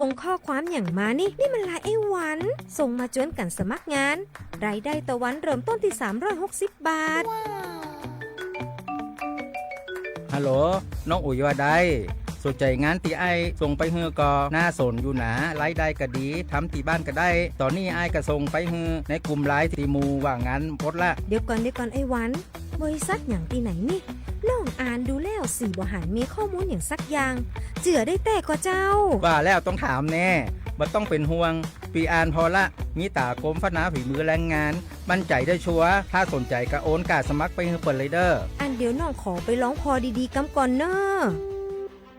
ส่งข้อความอย่างมานี่ นี่มันไลน์ไอ้หวัน ส่งมาชวนกันสมัครงาน รายได้ต่อวันเริ่มต้นที่สามร้อยหกสิบบาท ฮัลโหล น้องอุ๋ยว่าได สนใจงานตี้อ้ายส่งไปหื้อก่อ น่าสนอยู่หนา รายได้ก็ดี ทำตี้บ้านก็ได้ ต๋อนนี้อ้ายก็ส่งไปหื้อในกลุ่มไลน์ตี้หมู่ว่างงานหมดละ เดี๋ยวก่อน เดี๋ยวก่อนไอ้หวัน บริษัทอย่างตี้ไหนนี่ น้องอ่านดูแล้วสี่บ่หันมีข้อมูลอย่างสักอย่าง เจื่อได้แต๊ก่อเจ้า ว่าแล้วต้องถามแน่ บ่ต้องเป๋นห่วง ปีอ่านผ่อละ มีต๋ากรมพัฒนาฝีมือแรงงาน มั่นใจ๋ได้ชัวร์ ถ้าสนใจ๋ก็โอนก้าสมัครไปหื้อเปิ้นเลยเด้อ อันเดี๋ยวน้องขอไปลองผ่อดีๆ กำก่อนเน่อ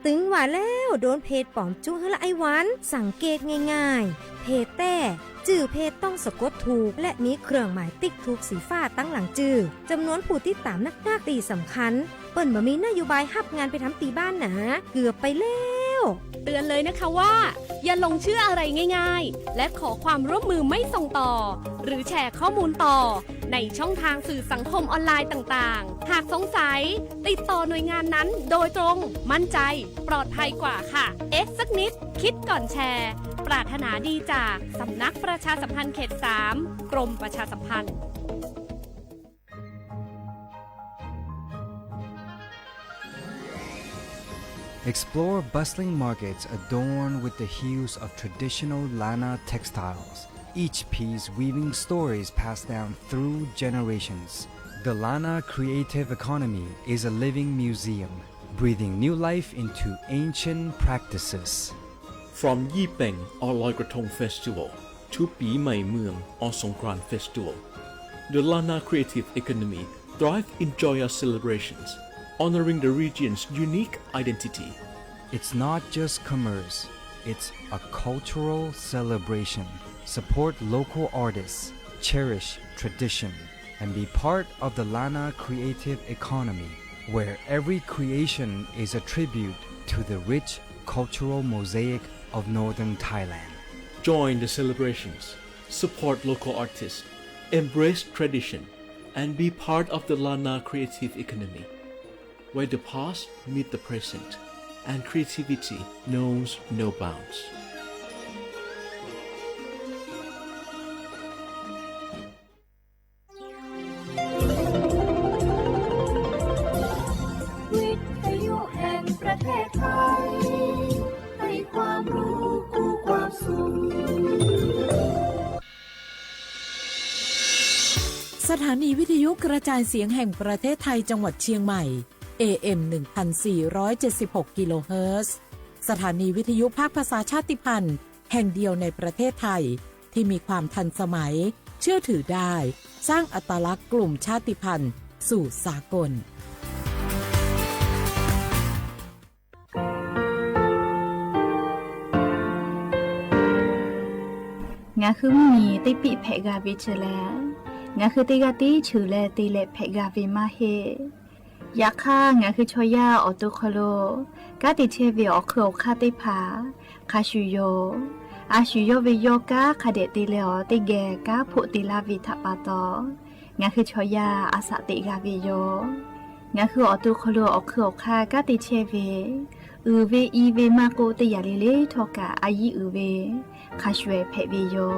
ตึงว่าแล้ว โดนเพจป๋อมจุ๊หื้อละไอ้หวัน สังเกตง่ายๆ เพจแต๊ จื้อเพจต้องสะกดถูก และมีเครื่องหมายติ๊กถูกสีฟ้าตังหลังจื้อ จำนวนผู้ติดต๋ามนักๆ ตี้สำคัญ เปิ้นบ่มีนโยบายฮับงานไปทำตี้บ้านหนา เกือบไปแล้ว เตือนเลยนะคะว่า อย่าหลงเชื่ออะไรง่ายๆ และขอความร่วมมือไม่ส่งต่อ หรือแชร์ข้อมูลต่อ ในช่องทางสื่อสังคมออนไลน์ต่างๆ หากสงสัย ติดต่อหน่วยงานนั้นโดยตรง มั่นใจ ปลอดภัยกว่าค่ะ เอ๊ะสักนิด คิดก่อนแชร์ ปรารถนาดีจากสำนักประชาสัมพันธ์เขตสาม กรมประชาสัมพันธ์ Explore bustling markets adorned with the hues of traditional Lanna textiles, each piece weaving stories passed down through generations. The Lanna creative economy is a living museum, breathing new life into ancient practices. From Yi Peng or Loi Krathong Festival to Pi Mei Mueang or Songkran Festival, the Lanna creative economy thrives in joyous celebrations, honoring the region's unique identity. It's not just commerce, it's a cultural celebration. Support local artists, cherish tradition, and be part of the Lanna creative economy, where every creation is a tribute to the rich cultural mosaic of northern Thailand. Join the celebrations, support local artists, embrace tradition, and be part of the Lanna creative economy, where the past meet the present and creativity knows no bounds. วิทยุแห่งประเทศไทย ให้ความรู้คู่ความสุข สถานีวิทยุกระจายเสียงแห่งประเทศไทยจังหวัดเชียงใหม่ เอเอ็ม หนึ่งพันสี่ร้อยเจ็ดสิบหก กิโลเฮิรตซ์ สถานีวิทยุภาคภาษาชาติพันธุ์แห่งเดียวในประเทศไทย ที่มีความทันสมัย เชื่อถือได้ สร้างอัตลักษณ์กลุ่มชาติพันธุ์สู่สากล Ngaˬ hui mvuhˇ miˬ teˇ piˆ hpehꞈ g'a ve chi lehˬ, ngaˬ hui teˇ g'aˇ tiˉ cheuˬ leh te leh hpehꞈ g'a ve maˇ heˆ. Yaꞈ hk'aˇ, ngaˬ hui chaw yaˇ awˬ to hk'aw lo kanˉ te chehˇ ve awˬ hk'eun awˬ hk'aˇ teˇ hpaˍ hk'a shuˍ yoˬ. A shu yawˇ ve yawˇ kanˉ hk'a dehꞈ te leh awˬ teˇ geh kanˉ hpoˆ te laˇ ve htaꞈ pa taw, ngaˬ hui chaw yaˇ a shaꞈ teꞈ g'a ve yoˬ. Ngaˬ hui awˬ to hk'aw lo awˬ hk'eun awˬ hk'aˇ kanˉ te chehˇ ve, uiˍ ve i ve maˇ k'oˆ, teˇ yanˇ le le htawˇ kaꞈ a yiˉ uiˍ ve hk'a shuˍ ehˍ hpehꞈ ve yoˬ.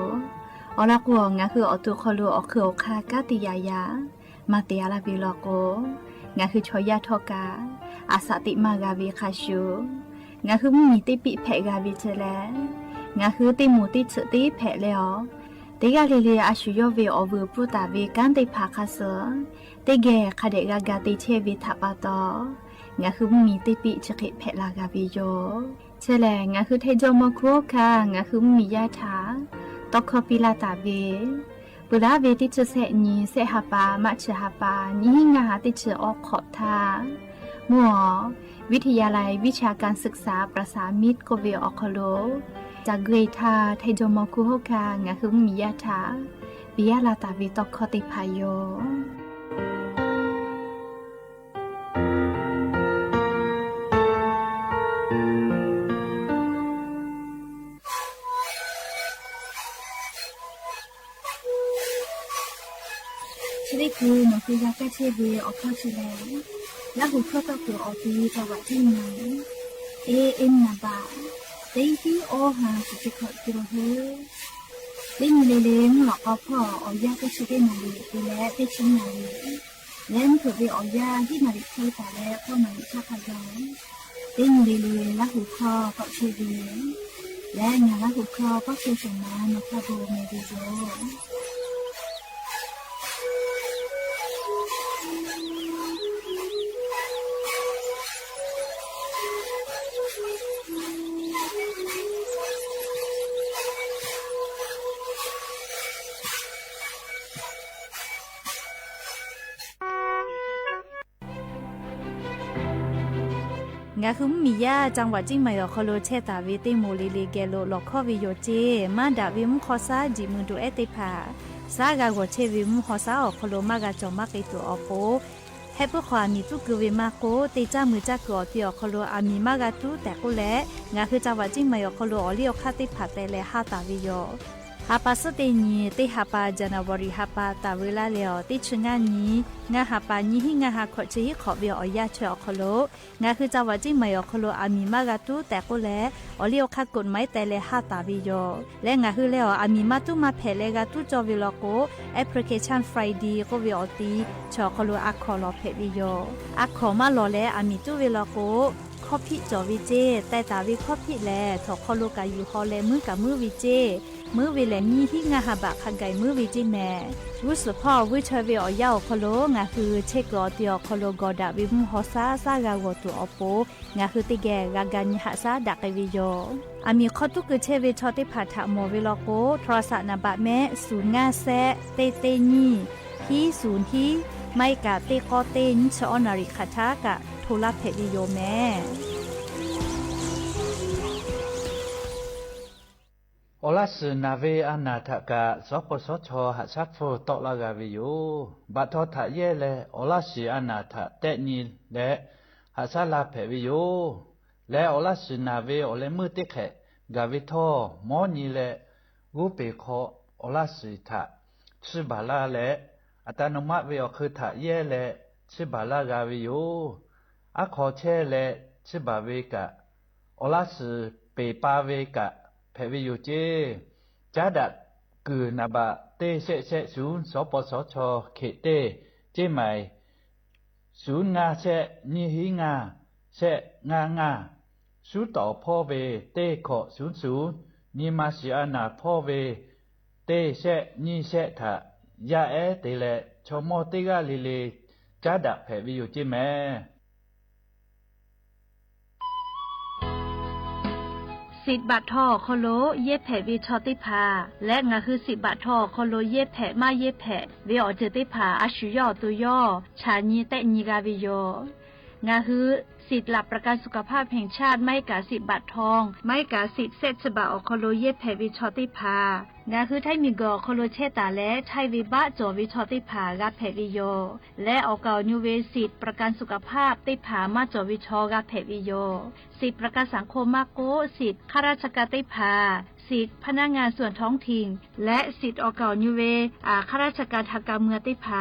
Awˬ lawn k'o, ngaˬ hui awˬ to hk'aw lo awˬ hk'eun awˬ hk'aˇ kanˉ te yaꞈ yaꞈ maˇ te a laˇ ve law k'o, ngaˬ hui chaw yaˇ htawˇ kaꞈ a shaꞈ teꞈ maˇ g'a ve hk'a shuˍ, ngaˬ hui mvuhˇ miˬ teˇ piˆ hpehꞈ g'a ve chi lehˬ, ngaˬ hui teˇ moˍ teˇ tsuhꞈ teˇ hpehꞈ leh awˬ, teˇ g'aˇ le le a shu yawˇ ve awˬ vuiˬ pfuhˇ taˍ ve kanˉ teˇ hpaˍ hk'a suh teˇ geh hk'a dehꞈ g'a ga te chehˇ ve htaꞈ pa taw, ngaˬ hui mvuhˇ miˬ teˇ piˆ chi hk'e hpehꞈ la g'a ve yoˬ. Chi lehˬ, ngaˬ hui Htaiˇ jawˇmawˇ hkuˇ hawˉ hkanˇ ngaˬ hui mvuhˇ miˬ yaˇ htaꞈ tawˇ hkawˇ piˇ laˇ taˍ ve, peuˬ laˇ ve teˇ chi sehˆ nyi sehˆ ha pa maˇ chi ha pa nyiˇ hinˉ ngaˇ ha teˇ chi awˬ hk'awꞈ htaˇ, mvuhˇ awˬ วิทยาลัยวิชาการศึกษาประสานมิตร k'oˆ ve awˬ hk'aw lo ca gui htaˇ, Htaiˇ jawˇmawˇ hkuˇ hawˉ hkanˇ ngaˬ hui mvuhˇ miˬ yaˇ htaꞈ piˇ laˇ taˍ ve tawˇ hkawˇ teˇ hpaˍ yoˬ. Chi teˇ hkui nawˬ hui g'a kaˇ chehˇ ve awˬ hkawˇ chi lehˬ, Laˇ huˍ hkawˇ tawˇ kuiˬ awˬ ti จังหวัดที่หนึ่ง เอเอ็ม นับ baꞈ Teˇ hinˉ awˇ ha suhˍ chi hkawꞈ te la hui. Teˇ nyi le le mvuhˇ lawꞈ k'aw hpawˇ awˬ yanˇ teˇ chi teˇ naˍ riˍ te leh teˇ chi naˍ riˍ leh mvuhˇ hpeuꞈ ve awˬ yanˇ hiˉ naˍ riˍ hk'e taˍ leh k'awˇ naˍ riˍ htaˇ hk'a gaˬ. Teˇ nyi le le Laˇ huˍ hkawˇ k'awꞈ chehˇ ve leh ngaˬ Laˇ huˍ hkawˇ k'awˇ chehˇ shawˍ ma nawˬ hk'a bon meh ve yoˬ. Ngaˬ hui mvuhˇmiˬ yaˇ จังหวัดเชียงใหม่ awˬ hk'aw lo chehˇ taˍ ve teˇ moˍ le le geh lo lawˬ hkawˇ ve yoˬ ceˇ. Maˇ daꞈ ve mvuhˇ hk'aw shaˉ jiꞈ mui doꞈ ehˉ teˇ hpaˍ, shaˉ g'a g'awˬ chehˇ ve mvuhˇ hk'aw shaˉ awˬ hk'aw lo maˇ g'a cawˬ maˇ k'e tuˬ awˬ pon, heh puiˉ hk'aw aˬ miˍ tuˉ keu ve maˇ k'oˆ, te caˇ mui caˇ kuiˬ awˬ te awˬ hk'aw lo aˬ miˍ maˇ g'a tuˉ tehꞈ k'oˆ leh, ngaˬ hui จังหวัดเชียงใหม่ awˬ hk'aw lo awˬ liˇ awˬ hk'aˇ teˇ hpaˍ teh leh haˇ taˍ ve yoˬ. Ha pa suhˉ teˇ nyi, teˇ ha pa January ha pa taˍ veu laˇ leh awˬ teˇ chi ngaˇ nyi, ngaˇ ha pa nyiˇ hinˉ ngaˇ ha hkawꞈ chi hiˉ hk'awꞈ ve awˬ yanˇ chaweh awˬ hk'aw lo, ngaˬ hui จังหวัดเชียงใหม่ awˬ hk'aw lo aˬ miˍ maˇ g'a tuˉ tehꞈ k'oˆ leh, awˬ liˇ awˬ hk'aˇ กฎหมาย teh leh haˇ taˍ ve yoˬ. Leh ngaˬ hui leh awˬ aˬ miˍ maˇ tuˉ maˇ hpehꞈ leh g'a tuˉ cawˇ ve law k'o, Application Friday k'oˆ ve awˬ ti chi awˬ hk'aw lo a hkawꞈ lawˬ hpehꞈ ve yoˬ. A hkawꞈ maˇ lawˬ leh aˬ miˍ tuˉ ve law k'o, hkawˇ hpiˆ cawˬ ve ceˇ. Teh taˍ ve hkawˇ hpiˆ lehˬ, htawnˍ hk'aw lo kaꞈ yuˬ haw leh muiˉ kaꞈ muiˉ ve ceˇ. Muiˉ ve lehˬ, nyiˇ hinˉ ngaˇ ha baꞈ hk'a gaˬ muiˉ ve ceˇ mehˍ. G'uˇ suhˍ hpawˇ vuiˇ chaweh ve awˬ yanˇ awˬ hk'aw lo ngaˬ hui chehˇ kuiˬ awˬ te awˬ hk'aw lo gawˬ daꞈ ve mvuhˇ hk'aw shaˉ shaˉ g'a g'awˬ tuˬ awˬ pon, ngaˬ hui teˇ geh g'a ga nyi haꞈ shaˉ daꞈ k'ai ve yoˬ. Aˬ miˍ hk'aw tuˉ keu chehˇ ve chaw teˇ hpaˍ htaꞈ mawˬ ve law k'o, โทรศัพท์ naˍ baꞈ mehˆ ศูนย์ห้าแซะ teˇ teˇ nyiˇ hiˉ ศูนย์ hiˉ ไม่ก็ teˇ k'awˇ teˇ nyiˇ chi awˇ naˍ riˍ hk'aˬ htaˇ kaꞈ โทร laˇ hpehꞈ ve yoˬ mehˍ. Awˬ laˇ shiˍ naˬ ve a naˬ htaꞈ kaꞈ สปสช. haꞈ shaˉ hpfuhˇ tawˆ laˇ g'a ve yoˬ. Baꞈ htaw htaꞈ yehˇ leh awˬ laˇ shiˍ a naˬ htaꞈ tehˆ nyi leh haꞈ shaˉ la hpehꞈ ve yoˬ. Leh awˬ laˇ shiˍ naˬ ve awˬ leh meuˇ teˇ hk'ehꞈ gaˬ ve htawˇ, mawˉ nyi leh g'oˇ peˬ hk'aw awˬ laˇ shiˍ htaꞈ chiˇ baˬ laˇ leh, อัตโนมัติ ve awˬ hk'eun htaꞈ yehˇ leh chiˇ baˬ laˇ g'a ve yoˬ. Aˉ hk'aw chehˇ leh chiˇ baˬ ve kaꞈ, awˬ laˇ shiˍ peˬ pa ve kaꞈ hpehꞈ ve yoˬ ceˇ. Caˉ daꞈ kuiˬ naˍ baꞈ teˇ shehˆ shehˆ ศูนย์ สปสช. hkeꞈ teˇ เชียงใหม่ ศูนย์ห้าแซะ nyiˇ hinˉ ngaˇ shehˆ ngaˇ ngaˇ, suˉ tawˍ hpawˇ ve teˇ hkawꞈ ศูนย์ศูนย์, nyi ma shiˍ a naˬ hpawˇ ve teˇ shehˆ nyiˇ shehˆ htaꞈ yaˇ ehˉ te leh chaw mawˇ teˇ g'aˇ le le caˉ daꞈ hpehꞈ ve yoˬ ceˇ mehˍ. Siꞈ baꞈ htaw awˬ hk'aw lo yehˇ hpehꞈ ve chaw teˇ hpaˍ leh ngaˬ hui siꞈ baꞈ htaw awˬ hk'aw lo yehˇ hpehꞈ maˇ yehˇ hpehꞈ ve awˬ ceuˬ teˇ hpaˍ a shu yawˇ awˬ to yawˇ chaꞈ nyi tehˆ nyi g'a ve yoˬ. Ngaˬ hui สิทธิ์หลักประกันสุขภาพแห่งชาติ maˇ heˆ kaꞈ siꞈ baꞈ htaw, maˇ heˆ kaꞈ siꞈ shehˆ chi baꞈ awˬ hk'aw lo yehˇ hpehꞈ ve chaw teˇ hpaˍ, ngaˬ hui Htaiˇ miˬguiˬ awˬ hk'aw lo chehˇ taˍ leh Htaiˇ ve baˆ cawˬ ve chaw teˇ hpaˍ g'a hpehꞈ ve yoˬ. Leh awˬ kaˍ awˬ nu ve siꞈ ประกันสุขภาพ teˇ hpaˍ maˇ cawˬ ve chaw g'a hpehꞈ ve yoˬ. Siꞈ ประกันสังคม maˇ k'oˆ, siꞈ ข้าราชการ teˇ hpaˍ, siꞈ พนักงานส่วนท้องถิ่น leh siꞈ awˬ kaˍ awˬ nu ve ข้าราชการทางการเมือง teˇ hpaˍ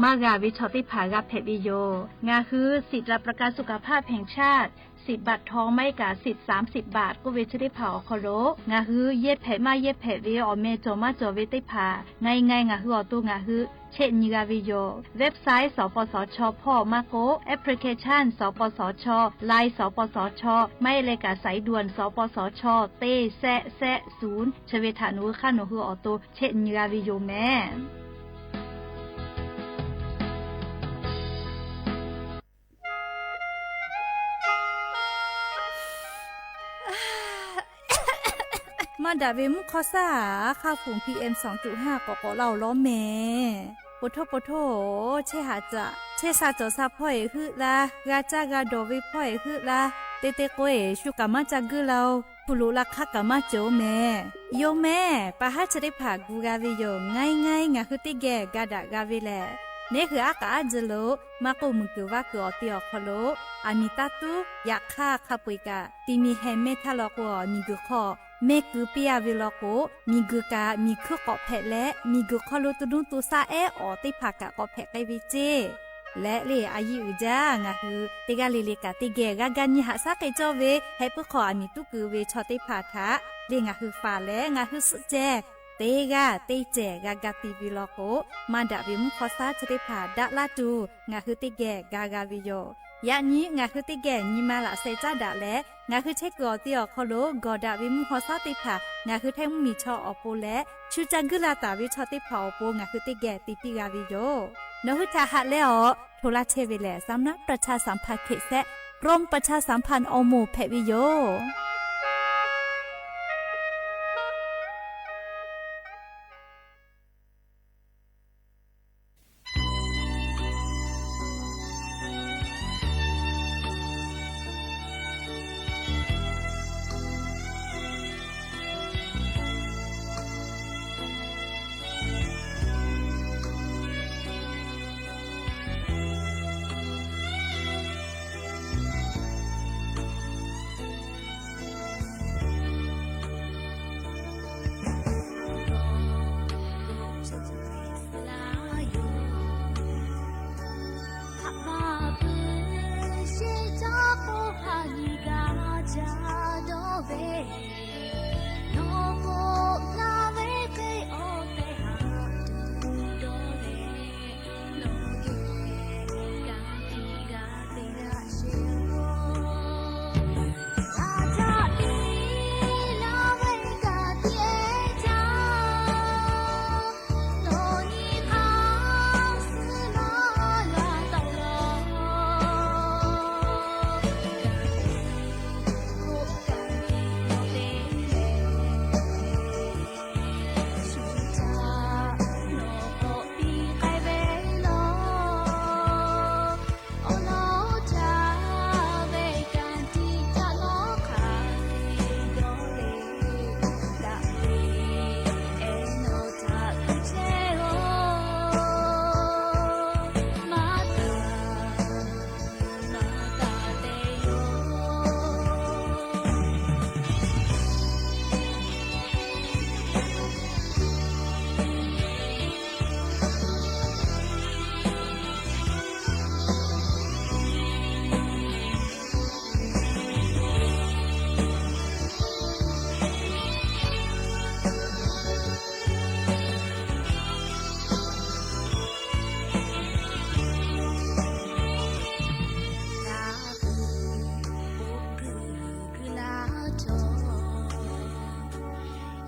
maˇ g'a ve chaw teˇ hpaˍ g'a hpehꞈ ve yoˬ. Ngaˬ hui สิทธิ์หลักประกันสุขภาพแห่งชาติ siꞈ baꞈ htaw maˇ heˆ kaꞈ siꞈ สามสิบ baꞈ k'oˆ ve chi teˇ hpaˍ awˬ hk'aw lo ngaˬ hui yehˇ hpehꞈ maˇ yehˇ hpehꞈ ve awˬ meh cawˬ maˇ cawˬ ve teˇ hpaˍ ngaˬ nyi ngaˬ hui awˬ to ngaˬ hui chehˆ nyi g'a ve yoˬ. Website สปสช. hpawˇ maˇ k'oˆ, application สปสช., Line สปสช. maˇ heˆ leh kaꞈ สายด่วน สปสช. teˇ shehˆ shehˆ ศูนย์ chi ve htaꞈ nawˬ hui hk'aˇ nawˬ hui awˬ to chehˆ nyi g'a ve yoˬ mehˍ. Maˇ daꞈ ve mvuhˇ hk'aw shaˉ aˉ hk'aˇ hpfuhˍ PM สองจุดห้า k'awꞈ k'awꞈ laˇ-oˬ lawˉ mehˍ. Poˬ htoˇ poˬ htoˇ, chehˇ haꞈ caꞈ chehˇ sha cawˬ sha hpawˇ eˬ heuˆ laˇ, g'a caˇ g'a dawˬ ve hpawˇ eˬ heuˆ laˇ, te te k'o eˬ shu kaꞈ maˇ ca guiˇ laˇ-oˬ. Hpu loꞈ la hk'aˇ kaꞈ maˇ cawˬ-oˬ mehˍ. Yoˬ mehˍ, pa haˉ chi teˇ hpaˍ gu g'a ve yoˬ. Ngaˇ ngaˇ ngaˬ hui teˇ geh ga daꞈ g'a ve lehˬ, neˇ hui aˉ k'aꞈ aˉ jeh lo maˇ k'oˆ, muiˬ kuiˬ vaˇ kuiˬ awˬ te awˬ hk'aw lo aˬ miˍ taˇ tuˉ. Yaꞈ hk'aˇ hk'a peu-eˬ kaꞈ, tiꞈ miˬ hehˍ meh htaˇ law k'o, miˬ guiˬ hk'aw meh keu piˇ-a ve law k'o, miˬ guiˬ kaꞈ miˬ hkuiˇ k'awꞈ hpehꞈ leh, miˬ guiˬ hk'aw lo to nuˇ to shaˆ ehˉ awˬ teˇ hpaˍ kaꞈ k'awꞈ hpehꞈ k'ai ve ceˇ. leh le a yiˇ uiˍ jaˇ ngaˬ hui teˇ g'aˇ le le kaꞈ teˇ geh g'a ga nyi haꞈ shaˉ k'ai cawˇ ve heh puiˉ hk'aw aˬ miˍ tuˉ kuiˬ ve chaw teˇ hpaˍ htaꞈ le ngaˬ hui faˍ leh ngaˬ hui suhˆ ceh teˇ g'aˇ teˇ cehˬ g'a ga piˇ ve law k'o, maˇ daꞈ ve mvuhˇ hk'aw shaˉ chi teˇ hpaˍ daꞈ laˇ tuˬ ngaˬ hui teˇ geh ga g'a ve yoˬ. Yaꞈ nyi ngaˬ hui teˇ geh nyi ma laꞈ sheh caˉ daꞈ leh, ngaˬ hui chehˇ kuiˬ awˬ te awˬ hk'aw lo gawˬ daꞈ ve mvuhˇ hk'aw shaˉ teˇ hpaˍ ngaˬ hui htaꞈ mvuhˇmiˬ chaw awˬ pon leh, shu ca guiˇ la taˍ ve chaw teˇ hpaˍ awˬ pon ngaˬ hui teˇ geh te piˇ g'a ve yoˬ. Nawˬ hui htaꞈ haꞈ leh awˬ hto laˇ chehˇ ve lehˬ, สำนักประชาสัมพันธ์เขต แซะ กรมประชาสัมพันธ์ awˬ moˍ hpehꞈ ve yoˬ.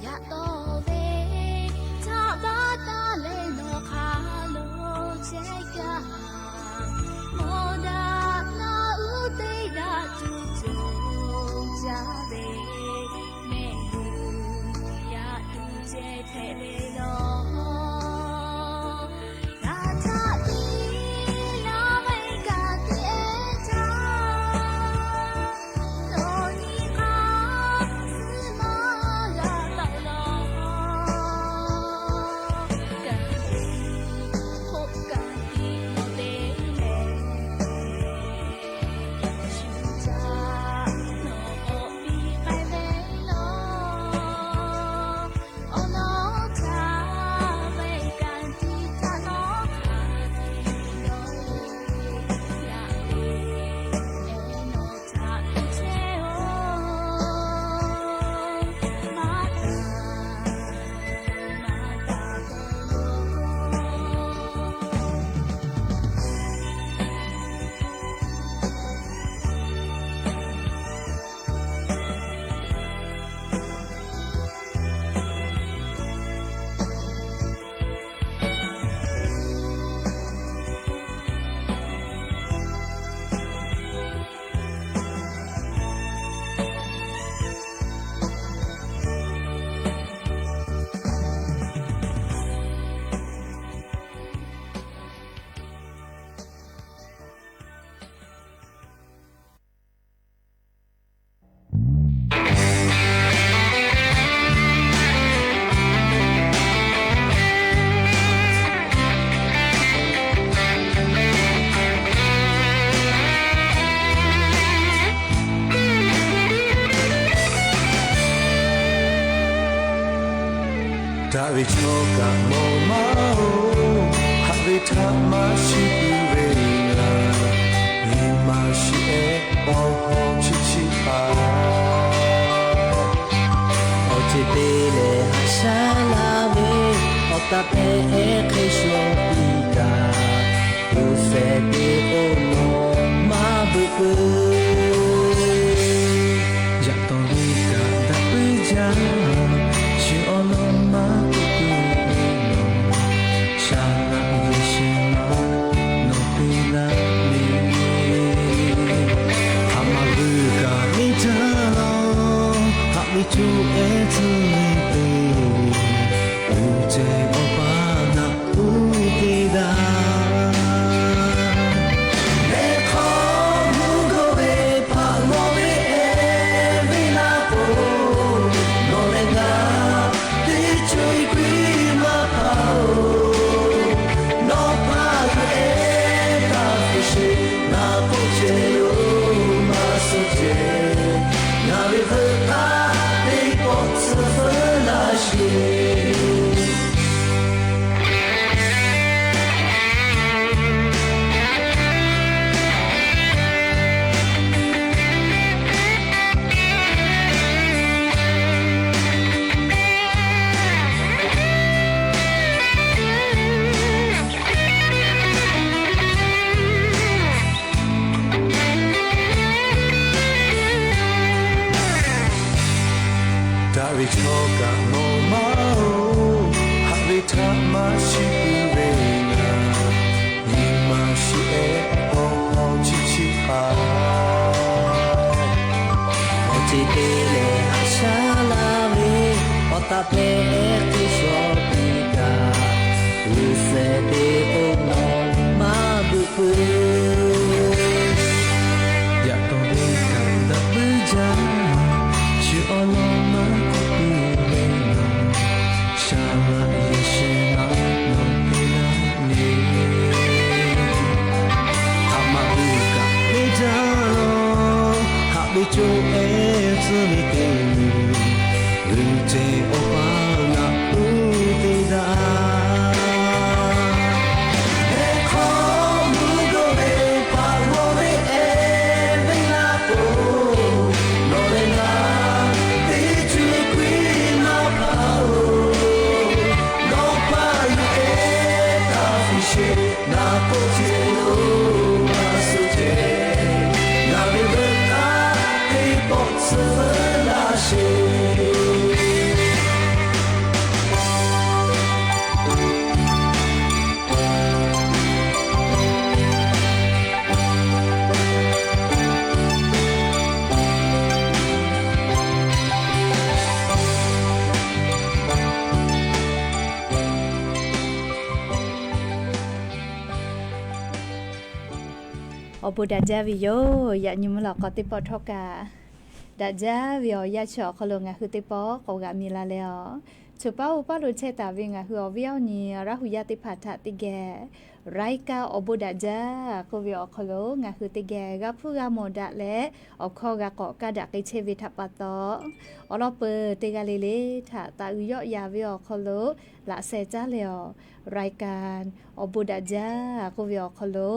Yaꞈ taw ve htaꞈ baˆ taˍ leh nawˬ hk'aˬ lo chehˇ gaˇ. Mawˬ daꞈ naˬ uˉ teˇ daꞈ tuˬ cawˬ jaˇ ve mehˆ g'uˇ yaꞈ tuˬ ceh hpehꞈ ve yoˬ. Ngaˬ htaꞈ piˇ laˇ ve kaꞈ tiˉ ehˉ htaˇ, nawˬ nyi hk'aˇ suh maˇ g'a taˆ law. Kaꞈ k'oˆ kaꞈ tiˉ nawˬ te leh, shu caˇ nawˬ k'awꞈ piˇ k'ai ve law. Awˬ nawˉ htaꞈ ve kaꞈ tiˉ htaˇ nawˉ hk'aˬ hk'e dawˇ ve, yaꞈ ve nawˬ htaꞈ te chehˇ-oˬ. Maˇ taˍ, maˇ taˍ ve yoˬ. Daꞈ ve chaw kaꞈ mawˬ maˇ-oˬ, haꞈ ve htaꞈ maˇ shiˍ puiˉ ve. Awˬ hawˉ chi chi hpaˍ, awˬ ceuˬ te leh haꞈ shaˉ laˇ ve, awˬ taˍ pehˉ ehˉ hk'e shawˍ piˇ kaꞈ, g'uˇ sehˍ teˇ k'o nawˬ maˇ beuꞈ peuˬ. Yaꞈ taw ve kaꞈ daꞈ puiˉ jaˇ, chi awˬ lawn maˇ k'oˆ peuˬ ve nawˬ, shaˍ laꞈ yehˬ shehˍ ma nawˬ te laˇ ve. Haꞈ ma g'uiˬ kaꞈ neˇ jaˇ lawˬ, haꞈ ve coˇ ehˉ tcuh ve te, uˉ ceh awˬ paˇ naꞈ uˉ te daꞈ. Leh hk'aw mvuhˇ g'awˇ ve hpaꞈ lawˬ ve ehˉ ve laˇ k'o, nawˬ leh ngaˬ teˇ co-e kuiˬ maˇ hpaˇ-oˬ. Nawˬ hpaˇ yuˬ ehˉ taˇ hpu sheˍ, naˬ k'oˆ ceh yoˬ maˇ suh ceh, ngaˬ ve veuꞈ k'aˇ teˇ pawˆ tcuh feuˉ laˇ sheˍ. Daꞈ ve chaw kaꞈ nawˬ maˇ-oˬ, haꞈ ve htaꞈ maˇ shiˍ puiˉ ve ngaˬ, nyi ma shiˍ ehˉ awˬ hawˉ chi chi hpaˍ. Awˬ ceuˬ te leh haꞈ shaˉ laˇ ve, awˬ taˍ pehˉ ehˉ hk'e shawˍ piˇ kaꞈ, g'uˇ sehˍ teˇ k'o nawˬ maˇ beuꞈ peuˬ. Yaꞈ taw ve kaꞈ daꞈ puiˉ jaˇ, chi awˬ lawn maˇ k'oˆ peuˬ ve nawˬ, shaˍ laꞈ yehˬ shehˍ ma nawˬ te laˇ ve. Haꞈ ma g'uiˬ kaꞈ neˇ jaˇ lawˬ, haꞈ ve coˇ ehˉ tcuh ve te, g'uˇ ceh awˬ paˇ naꞈ uˉ te daꞈ. Leh hk'aw mvuhˇ g'awˇ ve hpaꞈ lawˬ ve ehˉ ve laˇ k'o, nawˬ leh ngaˬ teˇ co-e kuiˬ maˇ hpaˇ-oˬ. Nawˬ hpaˇ yuˬ ehˉ taˇ hpu sheˍ, naˬ k'oˆ ceh yoˬ maˇ suh ceh, ngaˬ ve veuꞈ k'aˇ teˇ pawˆ tcuh feuˉ laˇ sheˍ. Awˬ bon daꞈ jaˇ ve yoˬ. Yaꞈ nyi mvuhˇ lawꞈ k'aw teˇ pawˆ htawˇ kaꞈ, daꞈ jaˇ ve awˬ yanˇ chi awˬ hk'aw lo ngaˬ hui teˇ pawˆ k'awꞈ g'a miˬ la leh awˬ, choˬ paˉ oˇ paˉ lo chehˇ taˍ ve ngaˬ hui awˬ viˉ awˬ nyi Laˇ huˍ yaˇ teˇ hpaˍ htaꞈ teˇ geh รายการ awˬ bon daꞈ jaˇ k'oˆ ve awˬ hk'aw lo ngaˬ hui teˇ geh g'a hpuˇ g'a mawˬ daꞈ leh, awˬ hkawˇ g'a k'awꞈ kaˇ daꞈ k'ai chehˇ ve htaꞈ pa taw, awˬ lawn peuˬ teˇ g'aˇ le le htaꞈ taˍ uiˍ yawˆ yan ve awˬ hk'aw lo laꞈ sheh caˉ leh awˬ, รายการ awˬ bon daꞈ jaˇ k'oˆ ve awˬ hk'aw lo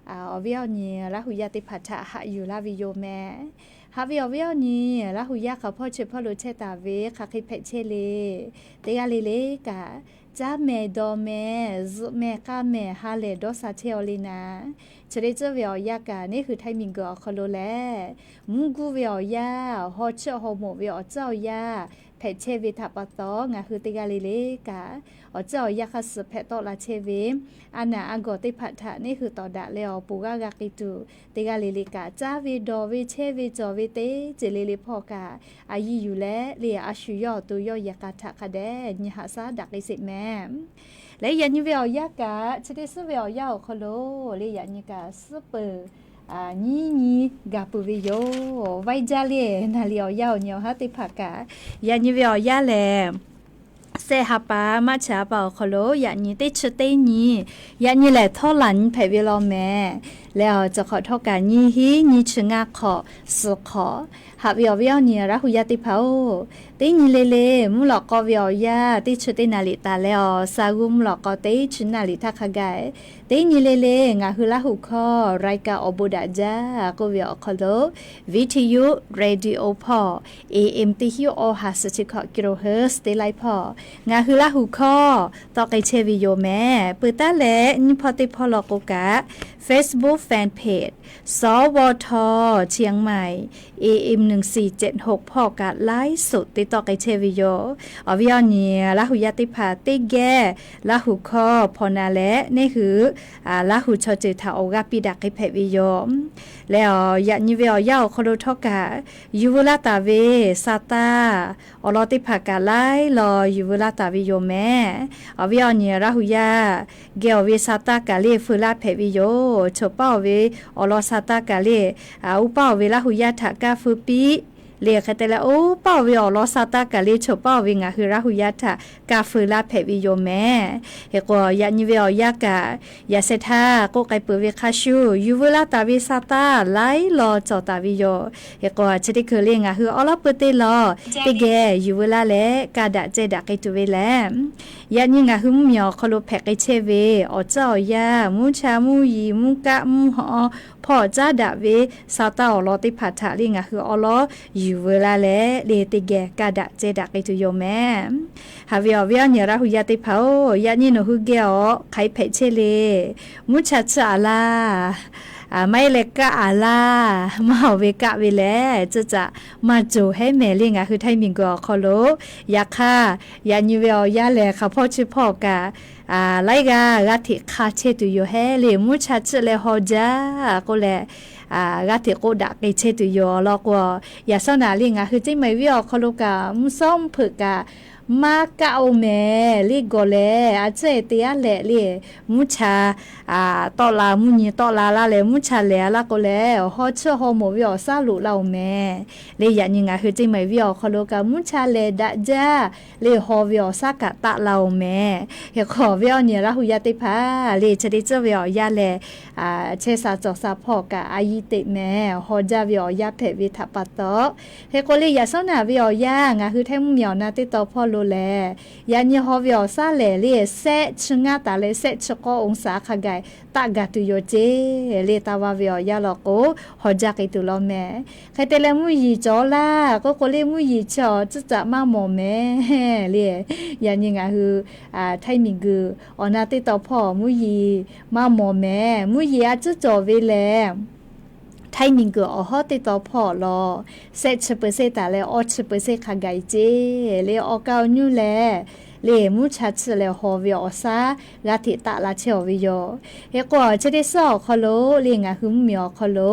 awˬ viˉ awˬ nyi Laˇ huˍ yaˇ teˇ hpaˍ htaꞈ haꞈ yuˬ laˇ ve yoˬ meh. Haꞈ ve awˬ viˉ awˬ nyi Laˇ huˍ yaˇ hk'aˬ hpawˇ chi hpawˇ lo chehˇ taˍ ve hk'aˬ hk'e hpehꞈ chehˇ le. Teˇ g'aˇ le le kaꞈ, caˉ mehˍ dawˬ mehˍ zuhꞈ mehˍ k'aˇ mehˍ ha lehˬ dawˇ sha chehˇ-aw le naˍ. Chi teˇ tcuhˉ ve awˬ yanˇ kaꞈ neˇ hui Htaiˇ miˬ guiˬ awˬ hk'aw lo lehˬ, mvuhˇ guˇ ve awˬ yanˇ, haw chiˆ haw moˍ ve awˬ tcuhˉ awˬ yanˇ hpehꞈ chehˇ ve htaꞈ pa taw, ngaˬ hui teˇ g'aˇ le le kaꞈ awˬ tcuhˉ awˬ yanˇ hk'aˇ suh hpehꞈ tawˆ la chehˇ ve a naˍ a gawˬ teˇ hpaˍ htaꞈ neˇ hui tawˍ daꞈ leh awˬ pon g'aˇ g'a k'ai tuˬ, teˇ g'aˇ le le kaꞈ caˇ ve dawˬ ve chehˇ ve cawˬ ve teˇ ceuˬ le le hpawˇ kaꞈ, a yiˇ yuˬ leh le a shu yawˇ awˬ to yawˇ yehˬ k'a htaꞈ hk'a dehꞈ nyi haꞈ shaˉ daꞈ k'ai sheˍ meh. Leh yaꞈ nyi ve awˬ yanˇ kaꞈ, chi teˇ suhˉ ve awˬ yanˇ awˬ hk'aw lo le yaꞈ nyi kaꞈ suhˉ peuˬ nyiˇ nyi gaˬ peuˬ ve yoˬ. Vaiˇ jaˇ le naˍ liꞈ awˬ yanˇ awˬ nyi awˬ haˉ teˇ hpaˍ kaꞈ, yaꞈ nyi ve awˬ yanˇ lehˬ, sehˆ ha pa March ha pa awˬ hk'aw lo yaꞈ nyi teˇ chi teˇ nyi, yaꞈ nyi lehˬ htawˇ laˬ nyi hpehꞈ ve law meh. Leh awˬ cawˬ hk'awꞈ htawˇ kaꞈ nyiˇ hinˉ nyiˇ chi ngaˇ hk'awꞈ suhˍ hk'awꞈ, haꞈ ve awˬ viˉ awˬ nyi Laˇ hu yaˇ teˇ hpaˍ-oˬ, teˇ nyi le le mvuhˇ lawꞈ k'aw ve awˬ yanˇ teˇ chi teˇ naˍ liꞈ taˍ leh awˬ, sa g'uˇ mvuhˇ lawꞈ k'aw teˇ chi naˍ liꞈ htaˇ hk'a gaˬ, teˇ nyi le le ngaˬ hui Laˇ hu hkawˇ รายการ awˬ bon daꞈ jaˇ k'oˆ ve awˬ hk'aw lo, Viˉ htiˇ yuˇ radio hpawˇ, A M teˇ hinˉ awˬ ha suhˍ chi hkawꞈ kilohertz teˇ laiˉ hpawˇ ngaˬ hui Laˇ hu hkawˇ tawˆ k'ai chehˇ ve yoˬ mehˍ. Peuˬ taˉ leh nyiˇ hpawˇ teˇ hpawˇ law k'o kaꞈ, Facebook fan page สวท เชียงใหม่ A M หนึ่งสี่เจ็ดหก hpawˇ kaꞈ ไลฟ์สด te tawˆ k'ai chehˇ ve yoˬ. Awˬ viˉ awˬ nyi Laˇ hu yaˇ teˇ hpaˍ teˇ geh Laˇ hu hkawˇ hpaw na leh neˇ hui Laˇ hu chaw ceuˬ htaꞈ awˬ g'aˇ piˇ daꞈ k'ai hpehꞈ ve yoˬ. Leh awˬ, yaꞈ nyi ve awˬ yanˇ awˬ hk'aw lo htawˇ kaꞈ, yuˬ veu laˇ taˍ ve sa taˇ awˬ lawn teˇ hpaˍ kaꞈ laiˉ law yuˬ veu laˇ taˍ ve yoˬ mehˍ. Awˬ viˉ awˬ nyi Laˇ hu yaˇ geh awˬ ve sa taˇ kaꞈ le feu laˇ hpehꞈ ve yoˬ. Choˬ paˉ awˬ ve awˬ lawn sa taˇ kaꞈ le, oˇ paˉ awˬ ve Laˇ hu yaˇ htaꞈ kaˇ feu piˇ le. Hk'e te leh oˇ paˉ awˬ ve awˬ lawn sa taˇ kaꞈ le choˬ paˉ awˬ ve ngaˬ hui Laˇ hu yaˇ htaꞈ kaˇ feu laˇ hpehꞈ ve yoˬ mehˍ. Hk'e k'o, yaꞈ nyi ve awˬ yanˇ kaꞈ, yaꞈ sheh htaˇ k'oˆ k'ai peuˬ ve hk'a shuˍ, yuˬ veu laˇ taˍ ve sa taˇ laiˉ law cawˬ taˍ ve yoˬ. Hk'e k'o, chi teˇ hkui le ngaˬ hui awˉ lawˉ peu teˇ lawˬ teˇ geh yuˬ veu laˇ leh kaˇ daꞈ ceh daꞈ k'ai tuˬ ve lehˬ, yaꞈ nyi ngaˬ hui mvuhˇ miˬ awˬ hk'aw lo hpehꞈ k'ai chehˇ ve awˬ tcuhˉ awˬ yanˇ, mvuhˇ cha mvuhˇ yiˍ, mvuhˇ kaˆ mvuhˇ haw hpawˇ caˉ daꞈ ve sa taˇ awˬ lawn teˇ hpaˍ htaꞈ le ngaˬ hui awˉ lawˉ yuˬ veu laˇ leh le teˇ geh kaˇ daꞈ ceh daꞈ k'ai tuˬ yoˬ mehˍ. Haꞈ ve awˬ viˉ awˬ nyi Laˇ hu yaˇ teˇ hpaˍ-oˬ, yaꞈ nyi nawˬ hui geh awˬ hk'aˬ hk'e hpehꞈ chehˇ le. Mvuhˇ cha tsuhˇ aˍ laˇ, maˇ heˆ leh kaˆ aˍ laˇ, maˇ awˬ ve kaˆ ve lehˬ, tcuhˇ caꞈ maˇ cawˬ hehˉ mehˍ le ngaˬ hui Htaiˇ miˬ guiˬ awˬ hk'aw lo. Yaꞈ hk'aˇ, yaꞈ nyi ve awˬ yanˇ lehˬ hk'aˬ hpawˇ chi hpawˇ kaꞈ laiˉ g'aˇ g'aˇ hteꞈ hk'a chehˇ tuˬ yoˬ hehˉ le. Mvuhˇ cha tsuhˇ leh haw jaˇ k'oˆ leh, g'aˇ hteꞈ k'oˆ daꞈ k'ai chehˇ tuˬ yoˬ. Awˬ lawn k'o, yaꞈ shawˉ naꞈ le ngaˬ hui Ceˇ maiˍ viˉ awˬ hk'aw lo kaꞈ mvuhˇ shawˉ mvuhˇ hpeuꞈ kaꞈ maˇ kaˆ-oˬ mehˍ le gawˬ lehˬ, a tcuhˉ-e te aˉ lehꞈ le, mvuhˇ cha tawˆ la, mvuhˇ nyi tawˆ la laˇ leh mvuhˇ cha lehˬ a laˇ k'o lehˬ, haw tsuhˇ haw mawˬ ve awˬ shaˉ loꞈ la-oˬ mehˍ. Le yaꞈ nyi ngaˬ hui Ceˇ maiˍ viˉ awˬ hk'aw lo kaꞈ mvuhˇ cha lehˬ daꞈ jaˇ le, haw ve awˬ shaˉ kaꞈ taˆ la-oˬ mehˍ. Hk'e k'o, awˬ viˉ awˬ nyi Laˇ hu yaˇ teˇ hpaˍ le chi teˇ tcuhˉ ve awˬ yanˇ lehˬ, chehˇ sha cawˬ sha hpawˇ kaꞈ a yiˇ teꞈ mehˍ, haw jaˇ ve awˬ yanˇ hpehꞈ ve htaꞈ pa taw. Hk'e k'o le yaꞈ shawˉ naꞈ ve awˬ yanˇ ngaˬ hui Htaiˇ mvuhˇ miˬ awˬ na teˇ tawn hpawˇ lo lehˬ, yaꞈ nyi haw ve awˬ shaˉ lehˬ le, shehˆ chi ngaˇ taˍ leh shehˆ chi k'awˇ องศา hk'a gaˬ taˆ gaˬ tuˬ yoˬ ceˇ le. Taˇ va ve awˬ yanˇ law k'o, haw jaˇ k'ai tuˬ law mehˍ. Hk'e te leh mvuhˇ yiˍ cawˬ laˇ k'oˆ k'o le, mvuhˇ yiˍ chi awˬ tcuhˉ caꞈ maˇ mawˬ mehˍ le. Yaꞈ nyi ngaˬ hui Htaiˇ miˬ guiˬ awˬ na teˇ tawn hpawˇ mvuhˇ yiˍ maˇ mawˬ mehˍ. Mvuhˇ yiˍ a tcuhˉ cawˬ ve lehˬ, Htaiˇ miˬ guiˬ awˬ hawˉ teˇ tawn hpawˇ law, shehˆ chi เปอร์เซ็นต์ taˍ leh awˇ chi เปอร์เซ็นต์ hk'a gaˬ ceˇ le. Awˬ kaˍ awˬ nyu lehˬ, le mvuhˇ cha tsuhˇ leh haw ve awˬ shaˉ g'aˇ hteꞈ taˆ la chehˇ-oˬ ve yoˬ. Hk'e k'o, chi teˇ suhˉ awˬ hk'aw lo le ngaˬ hui mvuhˇ miˬ awˬ hk'aw lo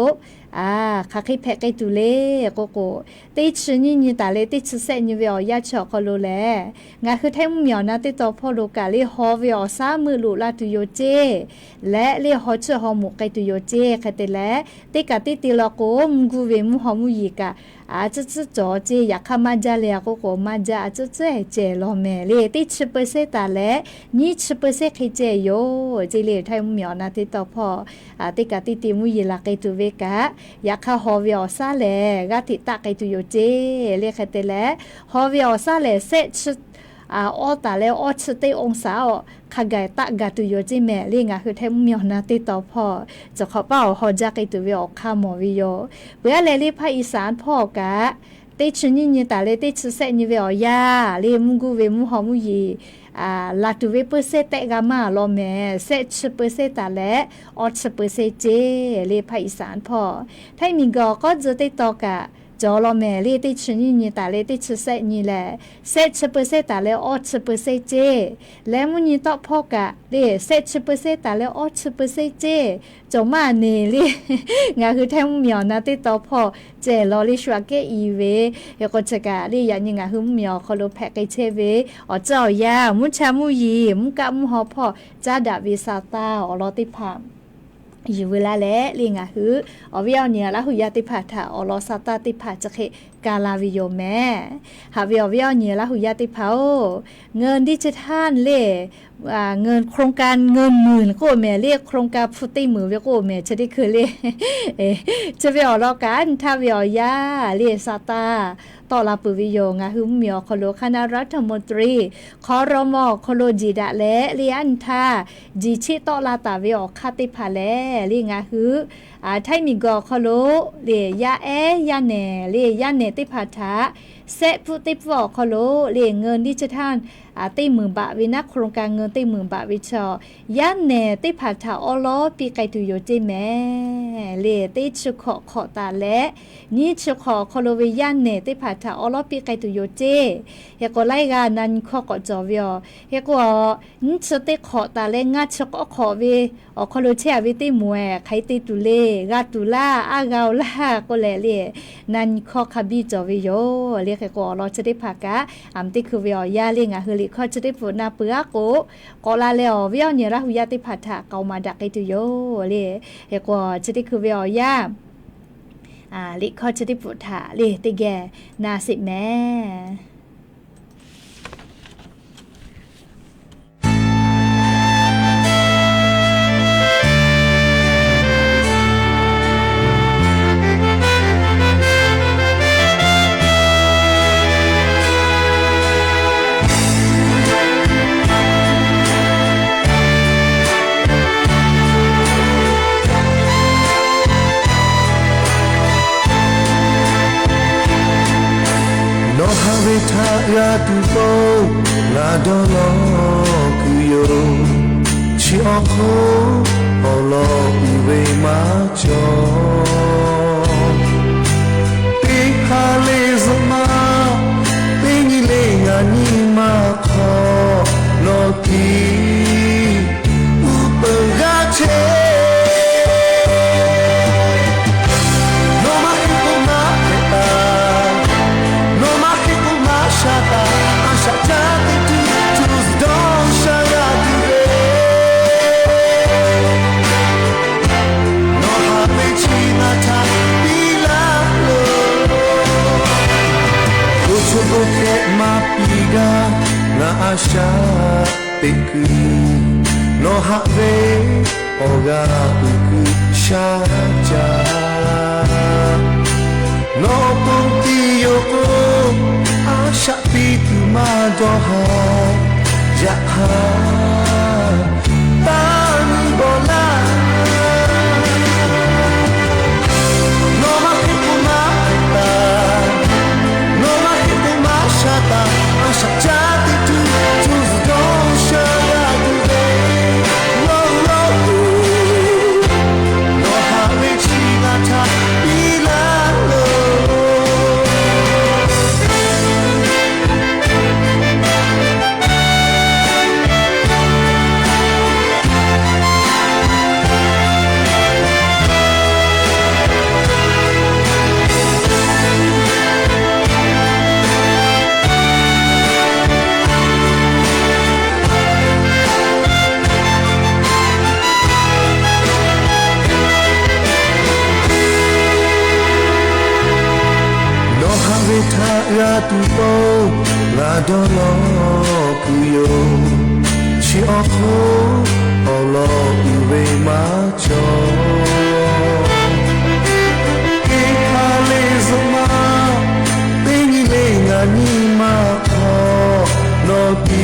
hk'aˬ hk'e hpehꞈ k'ai tuˬ le k'oˆ k'o, teˇ chi nyiˇ nyi taˍ leh teˇ chi shehˆ nyi ve awˬ yanˇ chi awˬ hk'aw lo lehˬ, ngaˬ hui Htaiˇ mvuhˇ miˬ awˬ na teˇ tawn hpawˇ lo kaꞈ le haw ve awˬ shaˉ meuˆ loꞈ la tuˬ yoˬ ceˇ leh le haw tsuhˇ haw mawˬ k'ai tuˬ yoˬ ceˇ. Hk'e te leh, teˇ kaꞈ teˇ te law k'o, mvuhˇ guˇ ve mvuhˇ haw mvuhˇ yiˍ kaꞈ a tcuhˉ tcuhˉ cawˬ ceˇ. Yaꞈ hk'aˇ maˇ jaˇ le a k'oˆ k'o, maˇ jaˇ, a tcuhˉ tcuhˉ-e cehˬ law mehˍ le. Teˇ chi เปอร์เซ็นต์ taˍ leh nyiˇ chi เปอร์เซ็นต์ hk'e cehˬ yoˬ ceˇ le. Htaiˇ mvuhˇ miˬ awˬ na teˇ tawn hpawˇ teˇ kaꞈ teˇ te mvuhˇ yiˍ la k'ai tuˬ ve kaꞈ, yaꞈ hk'aˇ haw ve awˬ shaˉ lehˬ g'aˇ hteꞈ taˆ k'ai tuˬ yoˬ ceˇ le. Hk'e te leh, haw ve awˬ shaˉ lehˬ shehˆ chi awˇ taˍ leh awˇ chi teˇ องศา hk'a gaˬ taˆ gaˬ tuˬ yoˬ ceˇ mehˍ le. Ngaˬ hui Htaiˇ mvuhˇ miˬ awˬ na teˇ tawn hpawˇ cawˬ hk'awꞈ paˉ awˬ haw jaˇ k'ai tuˬ ve awˬ hk'aˇ mawˬ ve yoˬ. Peuˬ aˉ leh le hpaˇ Iˉsaˍ hpawˇ kaꞈ, teˇ chi nyiˇ nyi taˍ leh teˇ chi shehˆ nyi ve awˬ yanˇ le mvuhˇ guˇ ve mvuhˇ haw mvuhˇ yiˍ laˬ tuˬ ve เปอร์เซ็นต์ tehˆ g'a maˇ law mehˍ. Shehˆ chi เปอร์เซ็นต์ taˍ leh awˇ chi เปอร์เซ็นต์ ceˇ le hpaˇ Iˉsaˍ hpawˇ. Htaiˇ miˬ guiˬ awˬ k'awˉ tzuh teˇ tawn kaꞈ cawˬ law mehˍ le. Teˇ chi nyiˇ nyi taˍ leh teˇ chi shehˆ nyi lehˬ, shehˆ chi เปอร์เซ็นต์ taˍ leh awˇ chi เปอร์เซ็นต์ ceˇ. Leh mvuhˇ nyi tawˆ hpawˇ kaꞈ le shehˆ chi เปอร์เซ็นต์ taˍ leh awˇ chi เปอร์เซ็นต์ ceˇ. Cawˬ maˇ neˬ le. Ngaˬ hui Htaiˇ mvuhˇ miˬ awˬ na teˇ tawn hpawˇ cehˬ law le shu aꞈ kehˉ i ve. Hk'e k'o chi kaꞈ le yaꞈ nyi ngaˬ hui mvuhˇ miˬ awˬ hk'aw lo hpehꞈ k'ai chehˇ ve awˬ tcuhˉ awˬ yanˇ, mvuhˇ cha mvuhˇ yiˍ, mvuhˇ kaˆ mvuhˇ haw hpawˇ caˉ daꞈ ve sa taˇ awˬ lawn teˇ hpaˍ yuˬ veu laˇ leh le ngaˬ hui awˬ viˉ awˬ nyi Laˇ hu yaˇ teˇ hpaˍ htaꞈ awˬ lawn sa taˇ teˇ hpaˍ chi hk'e ka la ve yoˬ mehˍ. Haꞈ ve awˬ viˉ awˬ nyi Laˇ hu yaˇ teˇ hpaˍ-oˬ, เงินดิจิทัล le, เงิน โครงการ เงินหมื่น k'oˆ mehˍ le, โครงการ hpu teˇ meunˍ ve k'oˆ mehˍ, chi teˇ hkui le, chi ve awˬ lawn kaꞈ aˉ nyi htaˇ ve awˬ yanˇ le sa taˇ tawˆ la peuˬ ve yoˬ. Ngaˬ hui mvuhˇmiˬ awˬ hk'aw lo คณะรัฐมนตรี ครม. awˬ hk'aw lo jiˬ daꞈ leh le aˉ nyi htaˇ jiˬ cheˆ tawˆ la taˍ ve awˬ hk'aˇ teˇ hpaˍ lehˬ le ngaˬ hui Htaiˇ miˬguiˬ awˬ hk'aw lo le yaˇ ehˉ yaˇ nehˬ le yaˇ nehˬ teˇ hpaˍ htaꞈ sehˆ pfuhˆ teˇ pfuhˆ awˬ hk'aw lo le เงินดิจิทัล teˇ meunˍ baꞈ ve naˉ โครงการ เงิน teˇ meunˍ baꞈ ve chaw yaˇ nehˬ teˇ hpaˍ htaꞈ awˉ lawˉ piˇ k'ai tuˬ yoˬ ceˇ mehˍ. Le teˇ chi hkawꞈ hk'awꞈ taˍ leh nyiˇ chi hk'awꞈ awˬ hk'aw lo ve yaˇ nehˬ teˇ hpaˍ htaꞈ awˉ lawˉ piˇ k'ai tuˬ yoˬ ceˇ. Hk'e k'o laiˉ g'aˇ na nyi hkawˇ k'awꞈ cawˬ ve yoˬ. Hk'e k'o nyiˇ chi teˇ hk'awꞈ taˍ leh ngaˇ chi k'awˉ hk'awꞈ ve awˬ hk'aw lo chehˇ a ve teˇ moˍ ehˍ hk'aˬ hk'e te tuˬ le, g'a tuˬ laˇ, aˉ g'a-oˬ laˇ k'oˆ leh le, na nyi hkawˇ hk'a biˇ cawˬ ve yoˬ le. Hk'e k'o awˬ lawn chi teˇ hpaˍ kaꞈ aˬ miˍ teˇ hkui ve awˬ yanˇ le ngaˬ hui liꞈ hkawˇ chi teˇ pfuhˍ na peuˬ aˉ k'o, k'awꞈ la leh awˬ viˉ awˬ nyi Laˇ hu yaˇ teˇ hpaˍ htaꞈ k'aoˍ maˍ daꞈ k'ai tuˬ yoˬ le. Hk'e k'o chi teˇ hkui ve awˬ yanˇ liꞈ hkawˇ chi teˇ hpfuhˍ htaꞈ le teˇ geh na sheˍ mehˍ. Nawˬ haꞈ ve htaꞈ g'a tuˬ k'o, ngaˬ dawˇ law kuiˬ yoˬ. Chi awˬ hk'oˆ awˬ lawn uiˍ ve maˇ cawˬ. Teˇ ha le zuhꞈ ma, teˇ nyi le ngaˬ nyi ma hk'aw, nawˬ tiˉ uˉ peunˍ g'aˇ chehˇ. Nawˬ maˇ hk'e k'o maˇ hpehꞈ taˍ, nawˬ maˇ hk'e k'o maˇ sha taˍ, a shaꞈ caˇ teˇ tuˬ tuˬ dawˇ sha g'a tuˬ ve. Nawˬ haꞈ ve chi ngaˬ htaꞈ piˇ laˇ loˬ. K'o chaw k'o hkeh maˇ piˇ gaˇ, ngaˬ a shaꞈ teꞈ kuiˬ. Nawˬ haꞈ ve awˬ g'aˇ uiˍ kuiˬ shaˉ caˇ. Nawˬ awˬ pon tiˇ yoˬ k'o, a shaꞈ piˇ tuˬ maˇ dawˇ haˍ. Yaꞈ hk'aˇ, taˇ nyi bawˬ laˇ. Nawˬ maˇ hk'e k'o maˇ hpehꞈ taˍ, nawˬ maˇ hk'e k'o maˇ sha taˍ, a shaꞈ caˇ teˇ tuˬ tuˬ dawˇ sha g'a tuˬ ve. Lawˇ lawˇ tuˬ, nawˬ haꞈ ve chi ngaˬ htaꞈ piˇ laˇ loˬ. Nawˬ haꞈ ve htaꞈ g'a tuˬ k'o, ngaˬ dawˇ law kuiˬ yoˬ. Chi awˬ hk'oˆ awˬ lawn uiˍ ve maˇ cawˬ. Teˇ ha le zuhꞈ ma, teˇ nyi le ngaˬ nyi ma hk'aw, nawˬ tiˉ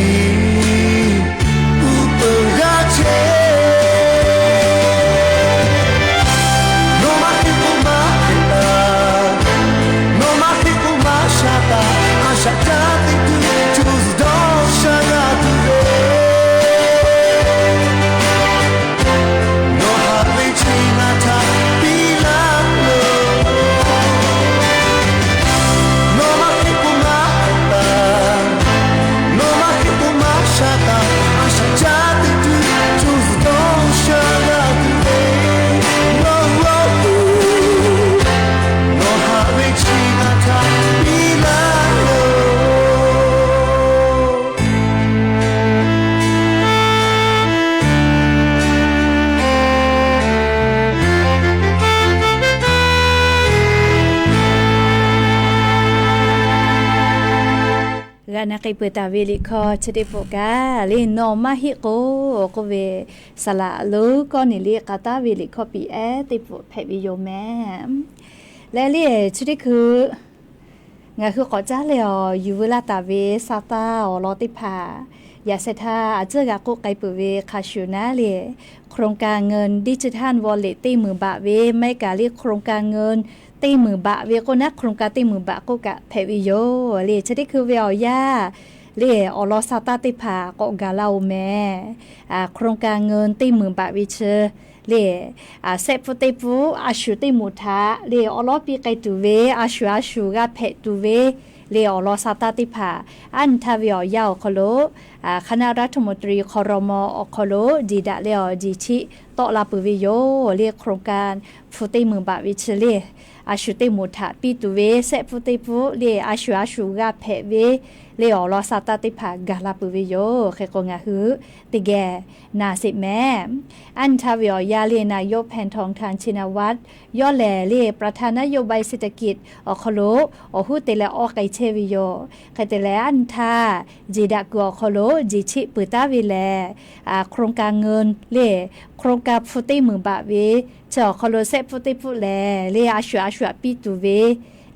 uˉ peunˍ g'aˇ chehˇ. Nawˬ maˇ hk'e k'o maˇ hpehꞈ taˍ, nawˬ maˇ hk'e k'o maˇ sha taˍ, a shaꞈ caˇ teˇ tuˬ tuˬ dawˇ sha g'a tuˬ ve. Nawˬ haꞈ ve chi ngaˬ htaꞈ piˇ laˇ loˬ. Nawˬ maˇ hk'e k'o maˇ hpehꞈ taˍ, nawˬ maˇ hk'e k'o maˇ K'ai peuˬ taˍ ve liꞈ hkawˇ chi teˇ pawˆ kaꞈ le, Nawˬ maˇ heˆ k'o k'oˆ ve, saˍ laꞈ lonˉ kawˇ neˍ liꞈ k'a taˉ ve liꞈ hkawˇ piˇ ehˉ teˇ pawˆ hpehꞈ ve yoˬ mehˍ. Leh le chi teˇ hkui ngaˬ hui k'awꞈ caˉ leh awˬ yuˬ veu laˇ taˍ ve sa taˇ awˬ lawn teˇ hpaˍ yaꞈ sheh htaˇ a ciˉ g'a k'oˆ k'ai peuˬ ve hk'a shuˍ naˉ le, โครงการเงินดิจิทัลวอลเล็ต teˇ meunˍ baꞈ ve maˇ heˆ kaꞈ le โครงการเงิน teˇ meunˍ baꞈ ve k'oˆ naˉ โครงการ teˇ meunˍ baꞈ k'oˆ kaꞈ hpehꞈ ve yoˬ le. Chi teˇ hkui ve awˬ yanˇ le awˬ lawn sa taˇ teˇ hpaˍ k'awꞈ gaˬ la-oˬ mehˍ. โครงการเงิน teˇ meunˍ baꞈ ve chi le, sehˆ pfuhˇ teˇ pfuhˇ a shu teˇ moˍ htaꞈ le awˉ lawˉ piˇ k'ai tuˬ ve, a shu a shu g'a hpehꞈ tuˬ ve le awˬ lawn sa taˇ teˇ hpaˍ, aˉ nyi htaˇ ve awˬ yanˇ awˬ hk'aw lo คณะรัฐมนตรี ครม. awˬ hk'aw lo jeˬ daꞈ leh awˬ jeˬ chiˆ tawˆ la peuˬ ve yoˬ le. โครงการ hpu teˇ meunˍ baꞈ ve chi le, a shu teˇ moˍ htaꞈ piˇ tuˬ ve sehˆ pfuhˇ teˇ pfuhˇ le a shu a shu g'a hpehꞈ ve le awˬ lawn sa taˇ teˇ hpaˍ gaˬ la peuˬ ve yoˬ. Hk'e k'o ngaˬ hui teˇ geh na sheˍ mehˍ. Aˉ nyi htaˇ ve awˬ yanˇ le นายกแพทองธาร ชินวัตร yawˇ lehˬ le ประธานนโยบายเศรษฐกิจ awˬ hk'aw lo awˬ hoˉ te leh awˇ k'ai chehˇ ve yoˬ. Hk'e te leh aˉ nyi htaˇ jeˬ daꞈ kuiˬ awˬ hk'aw lo jeˬ chiˆ peuˬ taˉ ve lehˬ, โครงการเงิน le โครงการ hpu teˇ meunˍ baꞈ ve chi awˬ hk'aw lo sehˆ pfuhˇ teˇ pfuhˇ lehˬ le a shu a shu htaꞈ piˇ tuˬ ve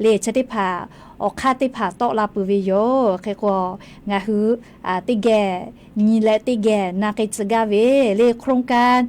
le chi teˇ hpaˍ awˬ hk'aˇ teˇ hpaˍ tawˆ la peuˬ ve yoˬ. Hk'e k'o ngaˬ hui teˇ geh nyi leh teˇ geh na k'ai tcuh gaˇ ve le โครงการ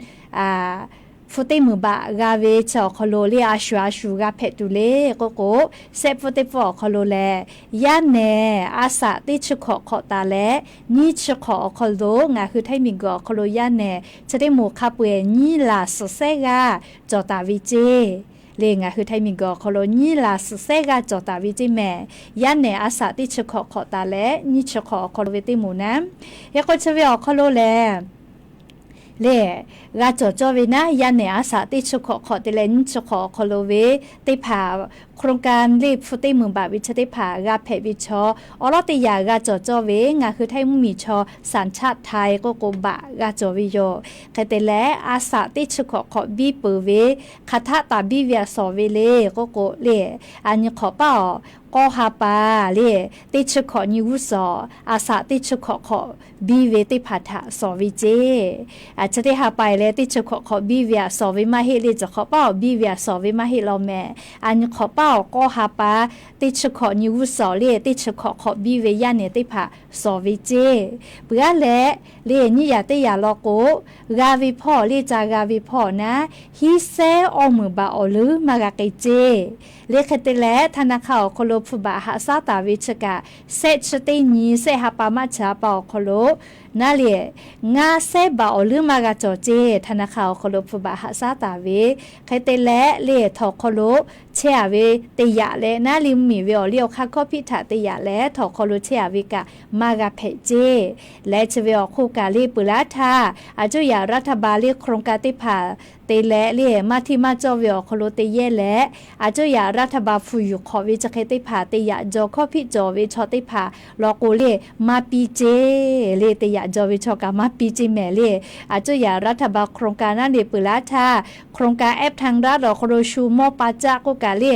hpu teˇ meunˍ baꞈ g'a ve chi awˬ hk'aw lo le a shu a shu g'a hpehꞈ tuˬ le k'oˆ k'o, sehˆ pfuhˇ teˇ pfuhˇ awˬ hk'aw lo lehˬ yaˇ nehˬ a saꞈ teˇ chi hkawꞈ hk'awꞈ taˍ leh nyiˇ chi hk'awꞈ awˬ hk'aw lo ngaˬ hui htaiˇ miˬguiˬ awˬ hk'aw lo yaˇ nehˬ chi teˇ moˍ hk'a peu-eˬ nyiˇ laˬ suhˍ sehˉ g'aˇ cawˬ taˍ ve ceˇ le. Ngaˬ hui htaiˇ miˬguiˬ awˬ hk'aw lo nyiˇ laˬ suhˍ sehˉ g'aˇ cawˬ taˍ ve ceˇ mehˍ. Yaˇ nehˬ a saꞈ teˇ chi hkawꞈ hk'awꞈ taˍ leh nyiˇ chi hk'awꞈ awˬ hk'aw lo ve teˇ moˍ naˉ, hk'e k'o chi ve awˬ hk'aw lo lehˬ le g'a cawˬ cawˇ ve naˉ, yaˇ nehˬ a saꞈ teˇ chi hkawꞈ hk'awꞈ te leh nyiˇ chi hk'awꞈ awˬ hk'aw lo ve teˇ hpaˍ โครงการ le hpu teˇ meunˍ baꞈ ve chi teˇ hpaˍ g'a hpehꞈ ve chaw awˉ lawˉ teˇ yaꞈ g'a cawˬ cawˇ ve ngaˬ hui htaiˇ mvuhˇmiˬ chaw สัญชาติไทย k'oˆ k'o baꞈ g'a cawˬ ve yoˬ. Hk'e te leh a saꞈ teˇ chi hkawꞈ hk'awꞈ biˇ peuˬ ve hk'aˬ htaˆ taˍ biˇ ve a sawˍ ve le k'oˆ k'o le, a nyi hk'awꞈ paˉ awˬ k'awˇ ha pa le teˇ chi hkawꞈ nyi g'uˇ suhˍ a saꞈ teˇ chi hkawꞈ hk'awꞈ biˇ ve teˇ hpaˍ htaꞈ sawˍ ve ceˇ. Chi teˇ ha pa leh teˇ chi hkawꞈ hk'awꞈ biˇ ve a sawˍ ve maˇ heˆ le, ciˬ hk'awꞈ paˉ awˬ biˇ ve a sawˍ ve maˇ heˆ law mehˍ. A nyi hk'awꞈ paˉ awˬ k'awˇ ha pa teˇ chi hkawꞈ nyi g'uˇ suhˍ le teˇ chi hkawꞈ hk'awꞈ biˇ ve yaˇ nehˬ teˇ hpaˍ sawˍ ve ceˇ. Peuˬ aˉ leh le nyiˇ yaꞈ teˇ yaꞈ law k'o, g'a ve hpawˇ le ca g'a ve hpawˇ naˉ, hiˉ sehˉ awˇ meunˍ baꞈ awˬ leuˉ maˇ g'a k'ai ceˇ. Le hk'e te leh ธนาคาร awˬ hk'aw lo hpu baꞈ haꞈ shaˉ taˍ ve chi kaꞈ, sehˆ chi teˇ nyi sehˆ ha pa maˇ chi ha pa awˬ hk'aw lo naˉ le ngaˇ sehˉ baꞈ awˬ leuˉ maˇ g'a cawˬ ceˇ. ธนาคาร awˬ hk'aw lo hpu baꞈ haꞈ shaˉ taˍ ve hk'e te leh le htawnˍ hk'aw lo chehˇ-a ve te yaꞈ leh naˉ le mvuhˇmiˬ ve awˬ liˇ awˬ hk'aˇ hkawˇ hpiˆ htaꞈ te yaꞈ leh htawnˍ hk'aw lo chehˇ-a ve kaꞈ maˇ g'a hpehꞈ ceˇ. Leh chi ve awˬ hk'oˆ kaꞈ le peuˬ laˇ htaˇ, a cuˇ yaꞈ รัฐบาล le โครงการ teˇ hpaˍ te leh le maˇ hteˇ maˇ cawˇ ve awˬ hk'aw lo te yehˇ leh, a cuˇ yaꞈ รัฐบาล hpu yuˬ hk'awꞈ ve chi hk'e teˇ hpaˍ te yaꞈ jaw hkawˇ hpiˆ cawˬ ve chaw teˇ hpaˍ law k'o le maˇ piˇ ceˇ. Le te yaꞈ jaw ve chaw kaꞈ maˇ piˇ ceˇ mehˍ le. A cuˇ yaꞈ รัฐบาล โครงการ naˉ le peuˬ laˇ htaˇ, โครงการ แอปทางรัฐ awˬ hk'aw lo shu mawˇ pa caˆ k'oˆ kaꞈ le,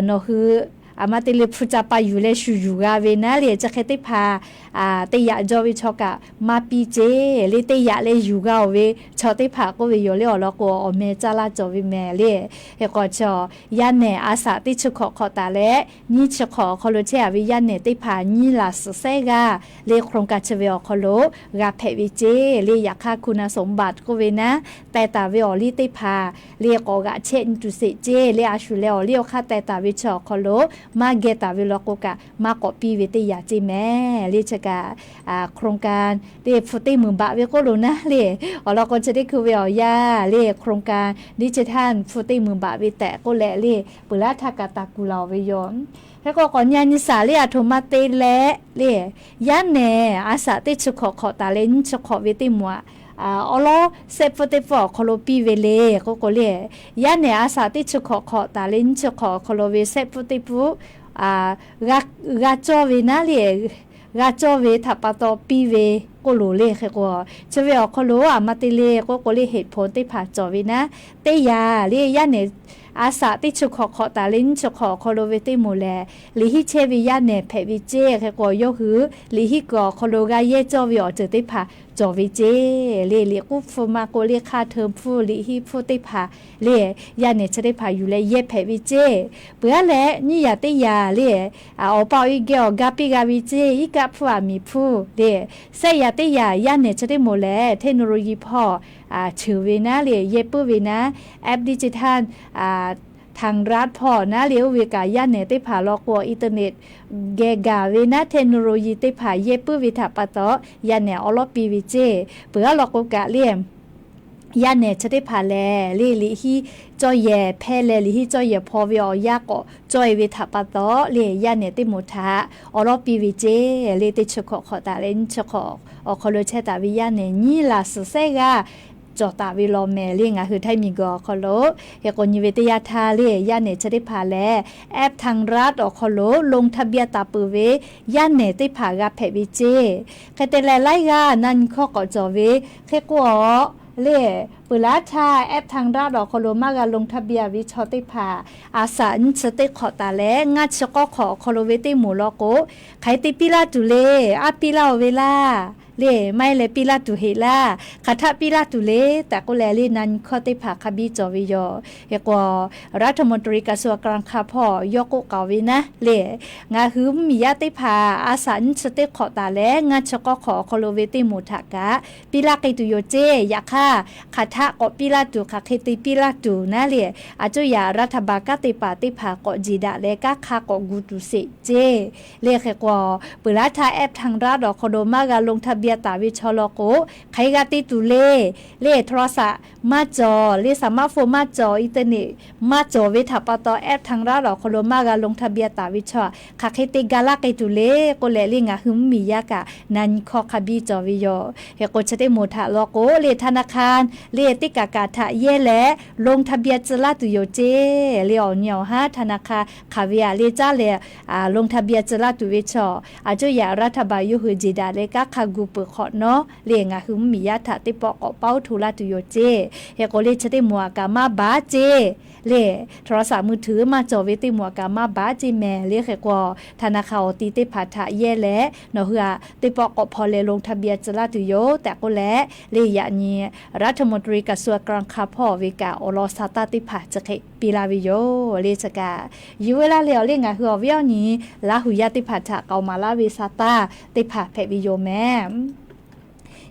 nawˬ hui a ma te le hpu ca pa yuˬ leh shu yuˬ g'a ve naˉ le chi hk'e teˇ hpaˍ te yaꞈ jaw ve chaw kaꞈ maˇ piˇ ceˇ. Le te yaꞈ leh yuˬ g'a-oˬ ve chaw teˇ hpaˍ k'oˆ ve yoˬ le awˬ lawn k'o awˬ meh caˇ laˇ cawˬ ve mehˍ le. Hk'e k'o chi yaˇ nehˬ a saꞈ teˇ chi hkawꞈ hk'awꞈ taˍ leh nyiˇ chi hk'awꞈ awˬ hk'aw lo chehˇ-a ve yaˇ nehˬ teˇ hpaˍ nyiˇ laˬ suhˍ sehˉ g'aˇ le โครงการ chi ve awˬ hk'aw lo g'a hpehꞈ ve ceˇ. Le yaꞈ hk'aˇ คุณสมบัติ k'oˆ ve naˉ, teh taˍ ve awˬ liˇ teˇ hpaˍ le k'awꞈ g'aꞈ chehˇ nyi tuˬ sheˍ ceˇ. Le a shu leh awˬ liˇ awˬ hk'aˇ teh taˍ ve chi awˬ hk'aw lo maˇ geh taˍ ve law k'o kaꞈ maˇ k'awꞈ piˇ ve teˇ yaꞈ ceˇ mehˍ. Le chi kaꞈ โครงการ le hpu teˇ meunˍ baꞈ ve k'oˆ lo naˉ le, awˬ lawn k'o chi teˇ hkui ve awˬ yanˇ le โครงการดิจิทัล hpu teˇ meunˍ baꞈ ve tehꞈ k'oˆ leh le peuˬ laˇ htaˇ kaꞈ taˍ kuˬ laˬ-oˬ ve yoˬ. Hk'e k'o k'awꞈ nyi a nyi shaˍ le a htoꞈ ma te leh le, yaˇ nehˬ a saꞈ teˇ chi hkawꞈ hk'awꞈ taˍ leh nyiˇ chi hk'awꞈ ve teˇ moˍ aꞈ, awˉ lawˉ sehˆ pfuhˇ teˇ pfuhˇ awˬ hk'aw lo piˇ ve le k'oˆ k'o le, yaˇ nehˬ a saꞈ teˇ chi hkawꞈ hk'awꞈ taˍ leh nyiˇ chi hk'awꞈ awˬ hk'aw lo ve sehˆ pfuhˇ teˇ pfuhˇ g'a cawˇ ve naˉ le, g'a cawˇ ve htaꞈ pa taw piˇ ve k'oˆ loˬ le. Hk'e k'o chi ve awˬ hk'aw lo a ma te le k'oˆ k'o le เหตุผล teˇ hpaˍ cawˬ ve naˉ, teˇ yaꞈ le yaˇ nehˬ a saꞈ teˇ chi hkawꞈ hk'awꞈ taˍ leh nyiˇ chi hkawꞈ awˬ hk'aw lo ve teˇ moˍ lehˬ, liꞈ hiˉ chehˇ ve yaˇ nehˬ hpehꞈ ve ceˇ. Hk'e k'o yawˇ hui liꞈ hiˉ kuiˬ awˬ hk'aw lo g'a yehˇ cawˇ ve awˬ ceuˬ teˇ hpaˍ cawˬ ve ceˇ. Le liꞈ k'uˉ hpfuhˇ maˇ k'o le hk'aˇ hteun hpfuhˇ liꞈ hiˉ hpfuhˇ teˇ hpaˍ le yaˇ nehˬ chi teˇ hpaˍ yuˬ leh yehˇ hpehꞈ ve ceˇ. Peuˬ aˉ leh nyiˇ yaꞈ teˇ yaꞈ le awˬ pa awˬ e geh awˬ ga piˇ g'a ve ceˇ. Iˉ kaˆ hpfuhˇ aˬ miˍ hpfuhˇ le sehˆ yaꞈ teˇ yaꞈ yaˇ nehˬ chi teˇ moˍ lehˬ, technology hpawˇ ceuˬ ve naˉ le yehˇ puiˉ ve naˉ, app digital htaˍ raˆ hpawˇ naˉ le oˇ ve kaꞈ yaˇ nehˬ teˇ hpaˍ law k'o internet geh gaˬ ve naˉ technology teˇ hpaˍ yehˇ puiˉ ve htaꞈ pa taw yaˇ nehˬ awˉ lawˉ piˇ ve ceˇ. Peuˬ aˉ law k'o kaꞈ le yaˇ nehˬ chi teˇ hpaˍ lehˬ le liꞈ hiˉ cawˇ yehˬ hpehˇ leh liꞈ hiˉ cawˇ yehˬ hpaw ve awˬ yanˇ k'awꞈ cawˇ e ve htaꞈ pa taw le yaˇ nehˬ teˇ moˍ htaꞈ awˉ lawˉ piˇ ve ceˇ. Le teˇ chi hkawꞈ hk'awꞈ taˍ leh nyiˇ chi hkawꞈ awˬ hk'aw lo chehˇ taˍ ve yaˇ nehˬ nyiˇ laˬ suhˍ sehˉ g'aˇ cawˬ taˍ ve law mehˍ le ngaˬ hui Htaiˇ miˬ guiˬ awˬ hk'aw lo. Hk'e k'o nyi ve teˇ yanˇ htaˇ le yaˇ nehˬ chi teˇ hpaˍ lehˬ, app htaꞈ raˆ awˬ hk'aw lo ลงทะเบียน taˍ peuˬ ve yaˇ nehˬ teˇ hpaˍ g'a hpehꞈ ve ceˇ. Hk'e te leh laiˉ g'aˇ na nyi hkawˇ k'awꞈ cawˬ ve hk'e k'o le peuˬ laˉ htaˇ app htaꞈ raˆ awˬ hk'aw lo maˇ g'a ลงทะเบียน ve chaw teˇ hpaˍ a saꞈ nyiˇ chi teˇ hk'awꞈ taˍ leh ngaˇ chi k'awˇ hk'awꞈ awˬ hk'aw lo ve teˇ moˍ law k'o, hk'aˬ hk'e te piˇ laˇ tuˬ le, aˉ piˇ laˇ-oˬ ve laˇ le, maˇ heˆ leh piˇ laˇ tuˬ heˆ laˇ, hk'aˬ htaˆ piˇ laˇ tuˬ le tehꞈ k'oˆ leh le na nyi hkawˇ teˇ hpaˍ hk'a biˇ cawˬ ve yoˬ. Hk'e k'o raˍ htaꞈ มนตรีกระทรวงการคลัง hpawˇ yawˇ k'oˆ k'aoˍ ve naˉ le, ngaˬ hui mvuhˇmiˬ yaˇ teˇ hpaˍ a saꞈ nyiˇ chi teˇ hk'awꞈ taˍ leh ngaˇ chi k'awˇ hk'awꞈ awˬ hk'aw lo ve teˇ moˍ htaꞈ kaꞈ piˇ laˇ k'ai tuˬ yoˬ ceˇ. Yaꞈ hk'aˇ hk'aˬ htaˆ k'awꞈ piˇ laˇ tuˬ, hk'aˬ hk'e te piˇ laˇ tuˬ naˉ le, a cuˇ yaꞈ raˍ htaꞈ baˬ kanˉ te paˍ teˇ hpaˍ k'awꞈ jeˬ daꞈ leh kanˉ hk'a k'awꞈ gu tuˬ sheˍ ceˇ. Le hk'e k'o peuˬ laˉ htaˇ app htaꞈ raˆ awˬ hk'aw lo maˇ g'a ลงทะเบียน taˍ ve chaw law k'o, hk'aˬ hk'e g'a te tuˬ le, le โทรศัพท์ maˇ cawˬ le สมาร์ทโฟน maˇ cawˬ, internet maˇ cawˬ ve htaꞈ pa taw app htaꞈ raˆ awˬ hk'aw lo maˇ g'a ลงทะเบียน taˍ ve chaw hk'aˬ hk'e te ga laˇ k'ai tuˬ le k'oˆ leh le ngaˬ hui mvuhˇmiˬ yaˇ kaꞈ na nyi hkawˇ hk'a biˇ cawˬ ve yoˬ. Hk'e k'o chi teˇ moˍ htaꞈ law k'o le ธนาคาร le teˇ kaꞈ kaꞈ htaꞈ yehˇ leh ลงทะเบียน tcuh laˇ tuˬ yoˬ ceˇ. Le awˬ nyi awˬ haˉ ธนาคาร hk'aˬ ve aꞈ le caˉ leh ลงทะเบียน tcuh laˇ tuˬ ve chaw a cuˇ yaꞈ raˍ htaꞈ baˬ yawˇ hui jeˬ daꞈ leh kanˉ hk'a gu peuˬ hk'awꞈ nawˉ le ngaˬ hui mvuhˇmiˬ yaˇ htaꞈ teˇ pawˆ k'awꞈ paoˇ hto laˇ tuˬ yoˬ ceˇ. Hk'e k'o le chi teˇ moˍ aꞈ kaꞈ maˇ baˬ ceˇ. Le โทรศัพท์มือถือ maˇ cawˬ ve teˇ moˍ aꞈ kaꞈ maˇ baˬ ceˇ mehˍ. Le hk'e k'o ธนาคาร awˬ ti teˇ hpaˍ htaꞈ yehˇ leh nawˬ hui aꞈ teˇ pawˆ k'awꞈ hpaw leh ลงทะเบียน tcuh laˇ tuˬ yoˬ tehꞈ k'oˆ leh le yaꞈ nyi raˍ htaꞈ มนตรีกระทรวงการคลัง hpawˇ ve kaꞈ awˬ lawn sha taˇ teˇ hpaˍ chi hk'e piˇ laˇ ve yoˬ. Le chi kaꞈ yuˬ veu laˇ leh awˬ le ngaˬ hui awˬ viˉ awˬ nyi Laˇ huˍ yaˇ teˇ hpaˍ htaꞈ k'aoˍ maˍ laˇ ve sha taˇ teˇ hpaˍ hpehꞈ ve yoˬ mehˍ.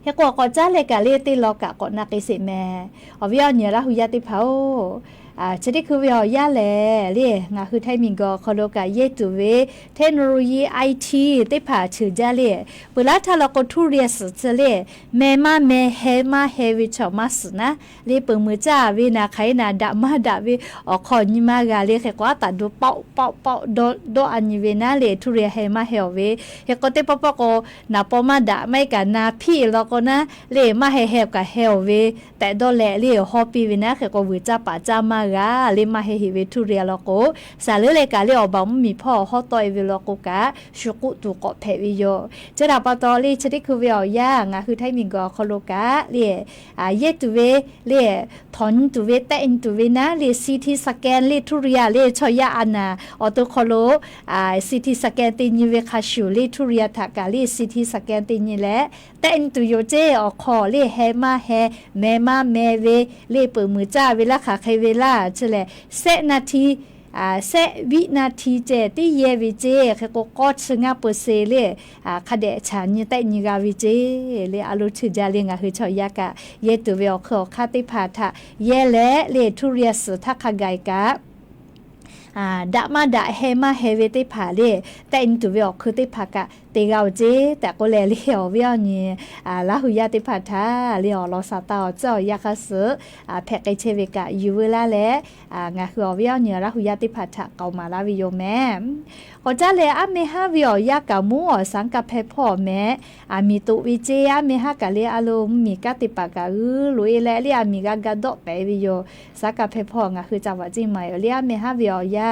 Hk'e k'o k'awꞈ caˉ leh kaꞈ le teˇ law kaꞈ k'awꞈ na k'ai sheˍ mehˍ. Awˬ viˉ awˬ nyi Laˇ huˍ yaˇ teˇ hpaˍ-oˬ, chi teˇ hkui ve awˬ yanˇ lehˬ le ngaˬ hui Htaiˇ miˬ guiˬ awˬ hk'aw lo kaꞈ yehˇ tuˬ ve technology, I T teˇ hpaˍ ceuˬ jaˇ le. Peuˬ laˉ htaˇ law k'o ทุเรียน suhˍ chi le meh maˇ meh heh maˇ heh ve chaw maˇ suhˍ naˉ le peuˬ muiˬ caˇ ve naˍ hk'aˬ hk'e naˍ daꞈ maˇ daꞈ ve awˬ hk'aw nyi maˇ g'a le. Hk'e k'o aˉ taˍ do paoˆ paoˆ paoˆ dawˇ dawˇ a nyi ve naˉ le ทุเรียน heh maˇ heh-oˬ ve. Hk'e k'o teˇ pawˆ pawˆ k'o naˍ paw maˇ daꞈ maˇ heˆ kaꞈ na hpiˆ law k'o naˉ le maˇ heh heh kaꞈ heh-oˬ ve tehꞈ dawˇ leh le hawˇ piˇ ve naˉ. Hk'e k'o vuiˬ caˇ paˍ caˇ maˇ g'a le maˇ heh heˍ ve ทุเรียน law k'o, shaˍ leuˉ leh kaꞈ le awˬ baˬ mvuhˇmiˬ hpawˇ hawˉ tawˆ e ve law k'o kaꞈ shu k'oˆ tuˬ k'awꞈ hpehꞈ ve yoˬ. Chi htaꞈ pa taw le chi teˇ hkui ve awˬ yanˇ ngaˬ hui Htaiˇ miˬ guiˬ awˬ hk'aw lo kaꞈ le yehˇ tuˬ ve le htawnˍ nyi tuˬ ve tehˆ nyi tuˬ ve naˉ le C T scan le ทุเรียน le chaw yaˇ a naˍ awˬ to hk'aw lo C T scan te nyi ve hk'a shuˍ le ทุเรียน htaꞈ kaꞈ le C T scan te nyi leh tehˆ nyi tuˬ yoˬ ceˇ. Awˬ hk'aw le heh maˇ heh meh maˇ meh ve le peuˬ muiˬ caˇ ve laˇ hk'aˬ hk'e ve laˇ chi lehˬ sehˆ naˍ hti sehˆ viˆ naˍ hti ceh tiˉ yehˇ ve ceˇ. Hk'e k'o k'awˇ chi ngaˇ peu se le hk'a dehꞈ chaꞈ nyi tehˆ nyi g'a ve ceˇ. Le a lo ceuˬ jaˇ le ngaˬ hui chaw yaˇ kaꞈ yehˇ tuˬ ve awˬ hk'eun awˬ hk'aˇ teˇ hpaˍ htaꞈ yehˇ leh le ทุเรียน suhˍ htaˇ hk'a gaˬ kaꞈ daꞈ maˇ daꞈ heh maˇ heh ve teˇ hpaˍ le tehˆ nyi tuˬ ve awˬ hk'eun teˇ hpaˍ kaꞈ te g'a-oˬ ceˇ tehꞈ k'oˆ leh le awˬ viˉ awˬ nyi Laˇ huˍ yaˇ teˇ hpaˍ htaꞈ le awˬ lawn sha taˇ awˬ tcuhˉ awˬ yanˇ hk'a suhˍ hpehꞈ k'ai chehˇ ve kaꞈ yuˬ veu laˇ leh ngaˬ hui awˬ viˉ awˬ nyi Laˇ huˍ yaˇ teˇ hpaˍ htaꞈ k'aoˍ maˍ laˇ ve yoˬ mehˍ. K'awꞈ caˉ leh aˉ meh haˉ ve awˬ yanˇ kaꞈ moˉ awˬ saˉ kaˇ hpehˇ hpawˇ awˬ meh aˬ miˍ toꞈ ve ceˇ. Aˉ meh haˉ kaꞈ le a lo mvuhˇmiˬ kanˉ te paˍ kaꞈ g'uiˇ loꞈ e leh le aˬ miˍ g'a ga dawˆ pehˍ ve yoˬ. Saˉ kaˇ hpehˇ hpawˇ ngaˬ hui ca vaꞈ ceˇ maˍ yoˬ le aˉ meh haˉ ve awˬ yanˇ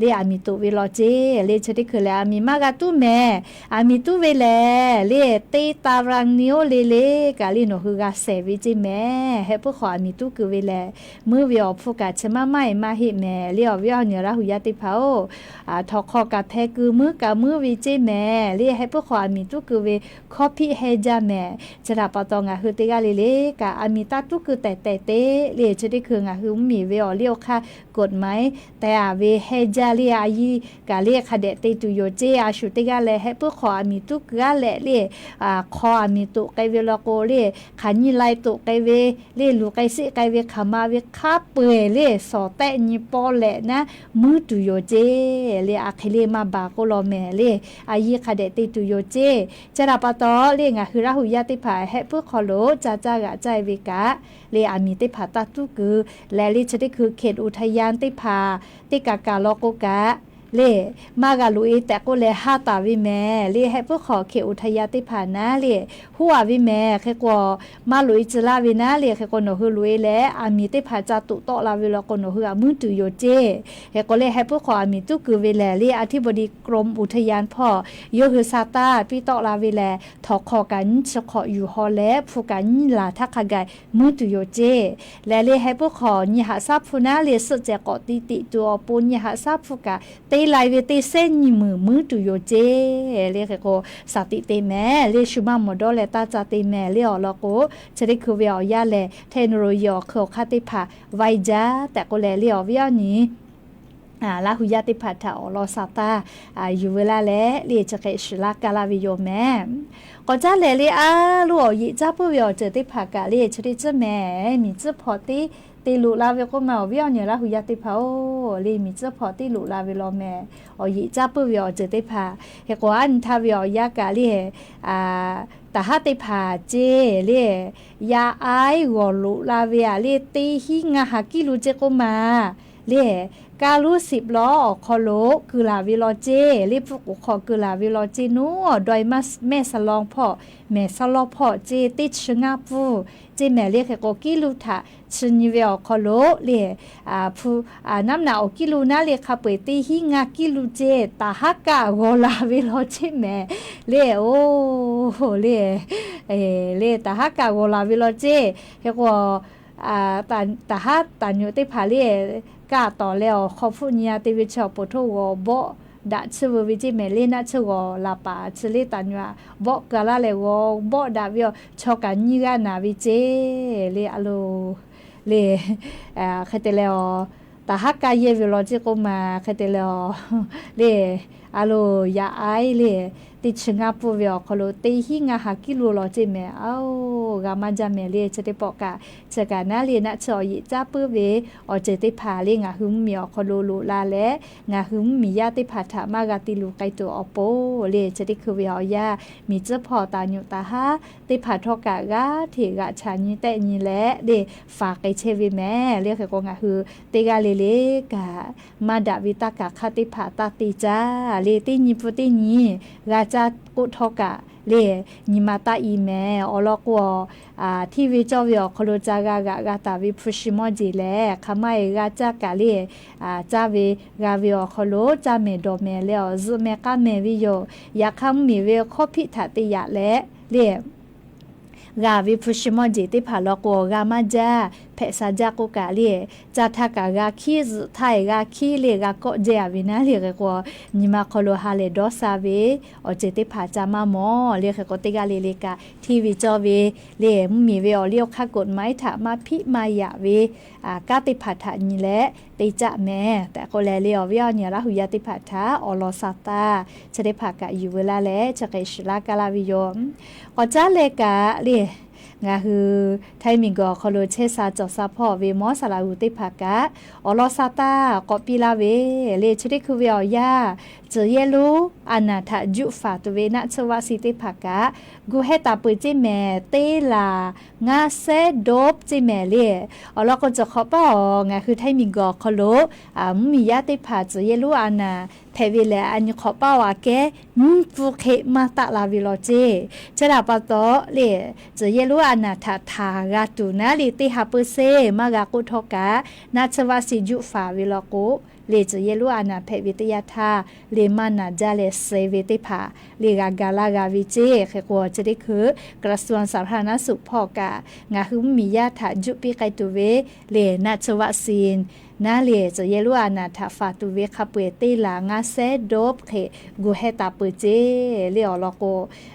le aˬ miˍ toꞈ ve law ceˇ. Le chi teˇ hkui lehˬ aˬ miˍ maˇ g'a tuˉ mehˍ. Aˬ miˍ tuˉ ve lehˬ le, teˇ ตาราง ni oˇ le le kaꞈ le nawˬ hui g'a shehˍ ve ceˇ mehˍ. Heh puiˉ hk'awꞈ aˬ miˍ tuˉ kuiˬ ve lehˬ, muiˉ ve awˬ hpfuhˇ kaꞈ chi maˇ maˇ e maˇ heˆ mehˍ. Le awˬ viˉ awˬ nyi Laˇ huˍ yaˇ teˇ hpaˍ-oˬ, htawnˍ hk'aw kaꞈ hpeh keu muiˉ kaꞈ muiˉ ve ceˇ mehˍ. Le heh puiˉ hk'awꞈ aˬ miˍ tuˉ kuiˬ ve hkawˇ hpiˆ heh jaˇ mehˍ. Chi htaꞈ pa taw ngaˬ hui teˇ g'aˇ le le kaꞈ aˬ miˍ taˇ tuˉ kuiˬ tehꞈ tehꞈ te le chi teˇ hkui ngaˬ hui mvuhˇ miˬ ve awˬ liˇ awˬ hk'aˇ กฎหมาย tehꞈ aˍ ve heh jaˇ le a yiˇ kaꞈ le hk'a dehꞈ te tuˬ yoˬ ceˇ. A shu teˇ g'aˇ leh heh puiˉ hk'awꞈ aˬ miˍ tuˉ kuiˬ aˉ leh le, hk'aw aˬ miˍ toꞈ k'ai ve law k'o le, hk'aˬ nyi lai toꞈ k'ai ve le, luˬ k'ai siˆ k'ai ve hk'aˬ ma ve hk'a peu-eˬ le, shawˍ tehˆ nyi pawˇ leh naˉ muiˉ tuˬ yoˬ ceˇ. Le a hk'e le maˇ baˬ k'oˆ law mehˍ le, a yiˇ hk'a dehꞈ te tuˬ yoˬ ceˇ. Chi htaꞈ pa taw le ngaˬ hui Laˇ huˍ yaˇ teˇ hpaˍ heh puiˉ hk'aw lo ca caˇ g'aꞈ caˇ e ve kaꞈ le aˬ miˍ teˇ hpaˍ taˇ tuˉ kuiˬ leh le chi teˇ hkui เขตอุทยาน teˇ hpaˍ teˇ kaꞈ kaꞈ law k'o kaꞈ le maˇ g'a loꞈ e tehꞈ k'oˆ leh haˉ taˍ ve mehˍ. Le heh puiˉ hk'awꞈ เขตอุทยาน teˇ hpaˍ naˉ le huˉ aˍ ve mehˍ. Hk'e k'o maˇ loꞈ e tcuh laˇ ve naˉ le hk'e k'o nawˬ hui loꞈ e leh aˬ miˍ teˇ hpaˍ ca toꞈ tawˆ la ve law k'o nawˬ hui aꞈ muiˉ tuˬ yoˬ ceˇ. Hk'e k'o le heh puiˉ hk'awꞈ aˬ miˍ tuˉ kuiˬ ve lehˬ le อธิบดีกรมอุทยาน hpawˇ yawˇ hui sa taˇ piˇ tawˆ la ve lehˬ, htawnˍ hk'aw kaꞈ nyiˇ chi hk'awꞈ yuˬ haw leh hpu kaꞈ nyiˇ laˬ htaˇ hk'a gaˬ muiˉ tuˬ yoˬ ceˇ. Leh le heh puiˉ hk'awꞈ nyi haꞈ shaˉ hpu naˉ le suhˆ cehˬ k'awꞈ ti tiꞈ tuˬ awˬ pon nyi haꞈ shaˉ hpu kaꞈ te lai ve teˇ sehˉ nyiˇ meunˍ muiˉ tuˬ yoˬ ceˇ. Le hk'e k'o shaˍ tiꞈ te mehˍ. Le shu maˇ mawˬ dawˇ leh taˇ ca te mehˍ. Le awˬ lawn k'o chi teˇ hkui ve awˬ yanˇ lehˬ เทคโนโลยี awˬ hk'eun awˬ hk'aˇ teˇ hpaˍ vaiˇ jaˇ tehꞈ k'oˆ leh le awˬ viˉ awˬ nyi Laˇ huˍ yaˇ teˇ hpaˍ htaꞈ awˬ lawn sa taˇ yuˬ ve laˇ leh le chi hk'e shuˍ laˇ kaˇ laˇ ve yoˬ mehˍ. K'awꞈ caˉ lehˬ le a loˇ awˬ yeꞈ caˇ puiˉ ve awˬ ceuˬ teˇ hpaˍ kaꞈ le chi teˇ tcuhˉ mehˍ. Miˬ tcuhˉ hpawꞈ teˇ te loꞈ la ve k'oˆ ma awˬ viˉ awˬ nyi Laˇ huˍ yaˇ teˇ hpaˍ-oˬ, le miˬ tcuhˉ hpawꞈ teˇ loꞈ la ve law mehˍ. Awˬ yeꞈ caˇ puiˉ ve awˬ ceuˬ teˇ hpaˍ hk'e k'o a nyi htaˇ ve awˬ yanˇ kaꞈ le taˍ haˉ teˇ hpaˍ ceˇ le yaˇ aiˉ g'awˬ loꞈ la ve a le teˇ hinˉ ngaˇ ha kiˇ lu ceˇ k'oˆ ma le kaˇ luˉ siꞈ law awˬ hk'aw lo keu laˬ ve law ceˇ. Le hpu k'oˍ hk'aw keu laˬ ve law ceˇ. Nuˉ awˬ dawˇ e mehˆ saˍ lawn hpawˇ mehˍ saˍ lawn hpawˇ ceˇ teˇ chi ngaˇ pfuhˇ ceˇ mehˍ. Le hk'e k'o kiˇ lu htaꞈ chi nyi ve awˬ hk'aw lo le hpu naˉ naꞈ awˬ kiˇ lu naˉ le hk'a peu-eˬ teˇ hinˉ ngaˇ kiˇ lu ceˇ taˍ haˉ kaˆ g'awˬ la ve law ceˇ mehˍ. Le oˬ le le taˍ haˉ kaˆ g'awˬ la ve law ceˇ. Hk'e k'o taˍ haˉ taˍ nyoꞈ teˇ hpaˍ le kaˆ tawˍ leh awˬ hk'aw hpfuhˆ nyi a te ve chi awˬ poˍ htoˇ g'awˬ bawˆ daꞈ chiˇ veu ve ceˇ mehˍ. Le naˆ tsuhˇ g'awˬ laˬ paˍ chi le taˍ nyoꞈ a bawˆ keu laˇ leh g'awˬ bawˆ daꞈ ve awˬ chaw kaꞈ nyiˇ g'aˇ naˍ ve ceˇ. Le a loˬ le hk'e te leh awˬ taˍ haˉ kaˆ yehˇ ve law ceˇ k'oˆ ma hk'e te leh awˬ le a loˬ yaˇ aiˉ le teˇ chi ngaˇ pfuhˇ ve awˬ hk'aw lo teˇ hinˉ ngaˇ ha kiˇ lu law ceˇ mehˍ. Aoˬ g'a maˇ jaˇ mehˍ. Le chi teˇ pawˆ kaꞈ chi kaꞈ naˉ le naˆ tsuhˇ awˬ yeꞈ caˇ puiˉ ve awˬ ceuˬ teˇ hpaˍ le ngaˬ hui mvuhˇ miˬ awˬ hk'aw lo loꞈ la leh ngaˬ hui mvuhˇ miˬ yaˇ teˇ hpaˍ htaꞈ maˇ g'a te luˬ k'ai tuˬ awˬ pon le chi teˇ hkui ve awˬ yanˇ miˬ tcuhˉ hpawˇ taˍ nyoꞈ taˍ haˉ teˇ hpaˍ htawˇ kaꞈ g'aˇ hteꞈ g'aꞈ chaꞈ nyi tehˆ nyi leh le faˍ k'ai chehˇ ve mehˍ. Le hk'e k'o ngaˬ hui teˇ g'aˇ le le kaꞈ maˇ daꞈ ve taˇ kaˬ hk'aˇ teˇ hpaˍ taˇ te caˇ. Le teˇ nyi pfuhˇ teˇ nyi g'a caˇ k'oˆ htawˇ kaꞈ le nyi ma taˇ i mehˍ. Awˬ lawn k'o hteˇ ve cawˇ ve awˬ hk'aw lo ca g'a g'aꞈ g'a taˍ ve hpu shi mawˇ jeˬ lehˬ hk'aˬ ma e g'a caˇ kaꞈ le caˇ ve g'a ve awˬ hk'aw lo caˇ mehˍ dawˬ mehˍ leh awˬ zuhꞈ mehˍ k'aˇ mehˍ ve yoˬ. Yaꞈ hk'aˇ mvuhˇ miˬ ve hkawˇ hpiˆ htaꞈ te yaꞈ leh le g'a ve hpu shi mawˇ jeˬ teˇ hpaˍ law k'o g'a maˇ jaˇ. Hpehꞈ sha jaˇ k'oˆ kaꞈ le caˇ htaˇ kaꞈ g'a hkiˉ zuhꞈ htaˇ e g'a hkiˉ le g'a kawˆ jehˇ a ve naˉ le hk'e k'o nyi ma hk'aw lo ha lehˬ dawˇ sha ve awˬ ceuˬ teˇ hpaˍ ca maˇ mawˬ. Le hk'e k'o teˇ g'aˇ le le kaꞈ hteˇ ve cawˇ ve le mvuhˇ miˬ ve awˬ liˇ awˬ hk'aˇ กฎหมาย htaꞈ maˇ hpiˆ maˇ yaꞈ ve kanˉ teˇ hpaˍ htaꞈ nyi leh te caˆ mehˍ tehꞈ k'oˆ leh le awˬ viˉ awˬ nyi Laˇ huˍ yaˇ teˇ hpaˍ htaꞈ awˬ lawn sa taˇ chi teˇ hpaˍ kaꞈ yuˬ veu laˇ leh chi hk'e shuˍ laˇ kaˇ laˇ ve yoˬ. K'awꞈ caˉ leh kaꞈ le ngaˬ hui Htaiˇ miˬ guiˬ awˬ hk'aw lo chehˇ sha cawˬ sha hpawˇ ve mawˇ saˍ laꞈ g'uˬ teˇ hpaˍ kaꞈ awˬ lawn sa taˇ k'awꞈ piˇ laˇ ve le chi teˇ hkui ve awˬ yanˇ, tcuhˬ yehˇ lonˉ a naˍ htaꞈ juˆ faˍ tuˬ ve naˆ tsuhˇ vaˆ si teˇ hpaˍ kaꞈ gu heh taˍ peuˬ ceˇ mehˍ. Teˇ laˬ ngaˇ sehˉ dawˇ ceˇ mehˍ le. Awˬ lawn k'o cawˬ hk'awꞈ paˇ awˬ ngaˬ hui Htaiˇ miˬ guiˬ awˬ hk'aw lo mvuhˇ miˬ yaˇ teˇ hpaˍ tcuhˬ yehˇ lonˉ a naˍ hpehꞈ ve lehˬ a nyi hk'awꞈ paˇ awˬ aꞈ kehˉ nyiˇ pfuhˇ hk'e maˇ taˆ la ve law ceˇ. Chi htaꞈ pa taw le tcuhˬ yehˇ lonˉ a naˍ htaꞈ htaˍ g'a tuˬ naˉ le teˇ ha peuˇ seˇ maˇ g'a k'oˆ htawˇ kaꞈ naˆ tsuhˇ vaˆ si juˆ faˍ ve law k'o le tcuh yehˇ lonˉ a naˍ hpehꞈ ve teˇ yanˇ htaˇ, le maˇ naˍ jaˇ leh suh ve teˇ hpaˍ le g'a ga laˇ g'a ve ceˇ. Hk'e k'o, chi teˇ hkui กระทรวงสาธารณสุข hpawˇ kaꞈ ngaˬ hui mvuhˇmiˬ yaˇ htaꞈ juˆ piˇ k'ai tuˬ ve le นักวัคซีน naˉ le tcuh yehˇ lonˉ a naˍ htaꞈ faˍ tuˬ ve hk'a peu-eˬ teˇ laˬ ngaˇ sehˉ โดส hk'e gu heh taˍ peuˬ ceˇ. Le awˬ lawn k'o,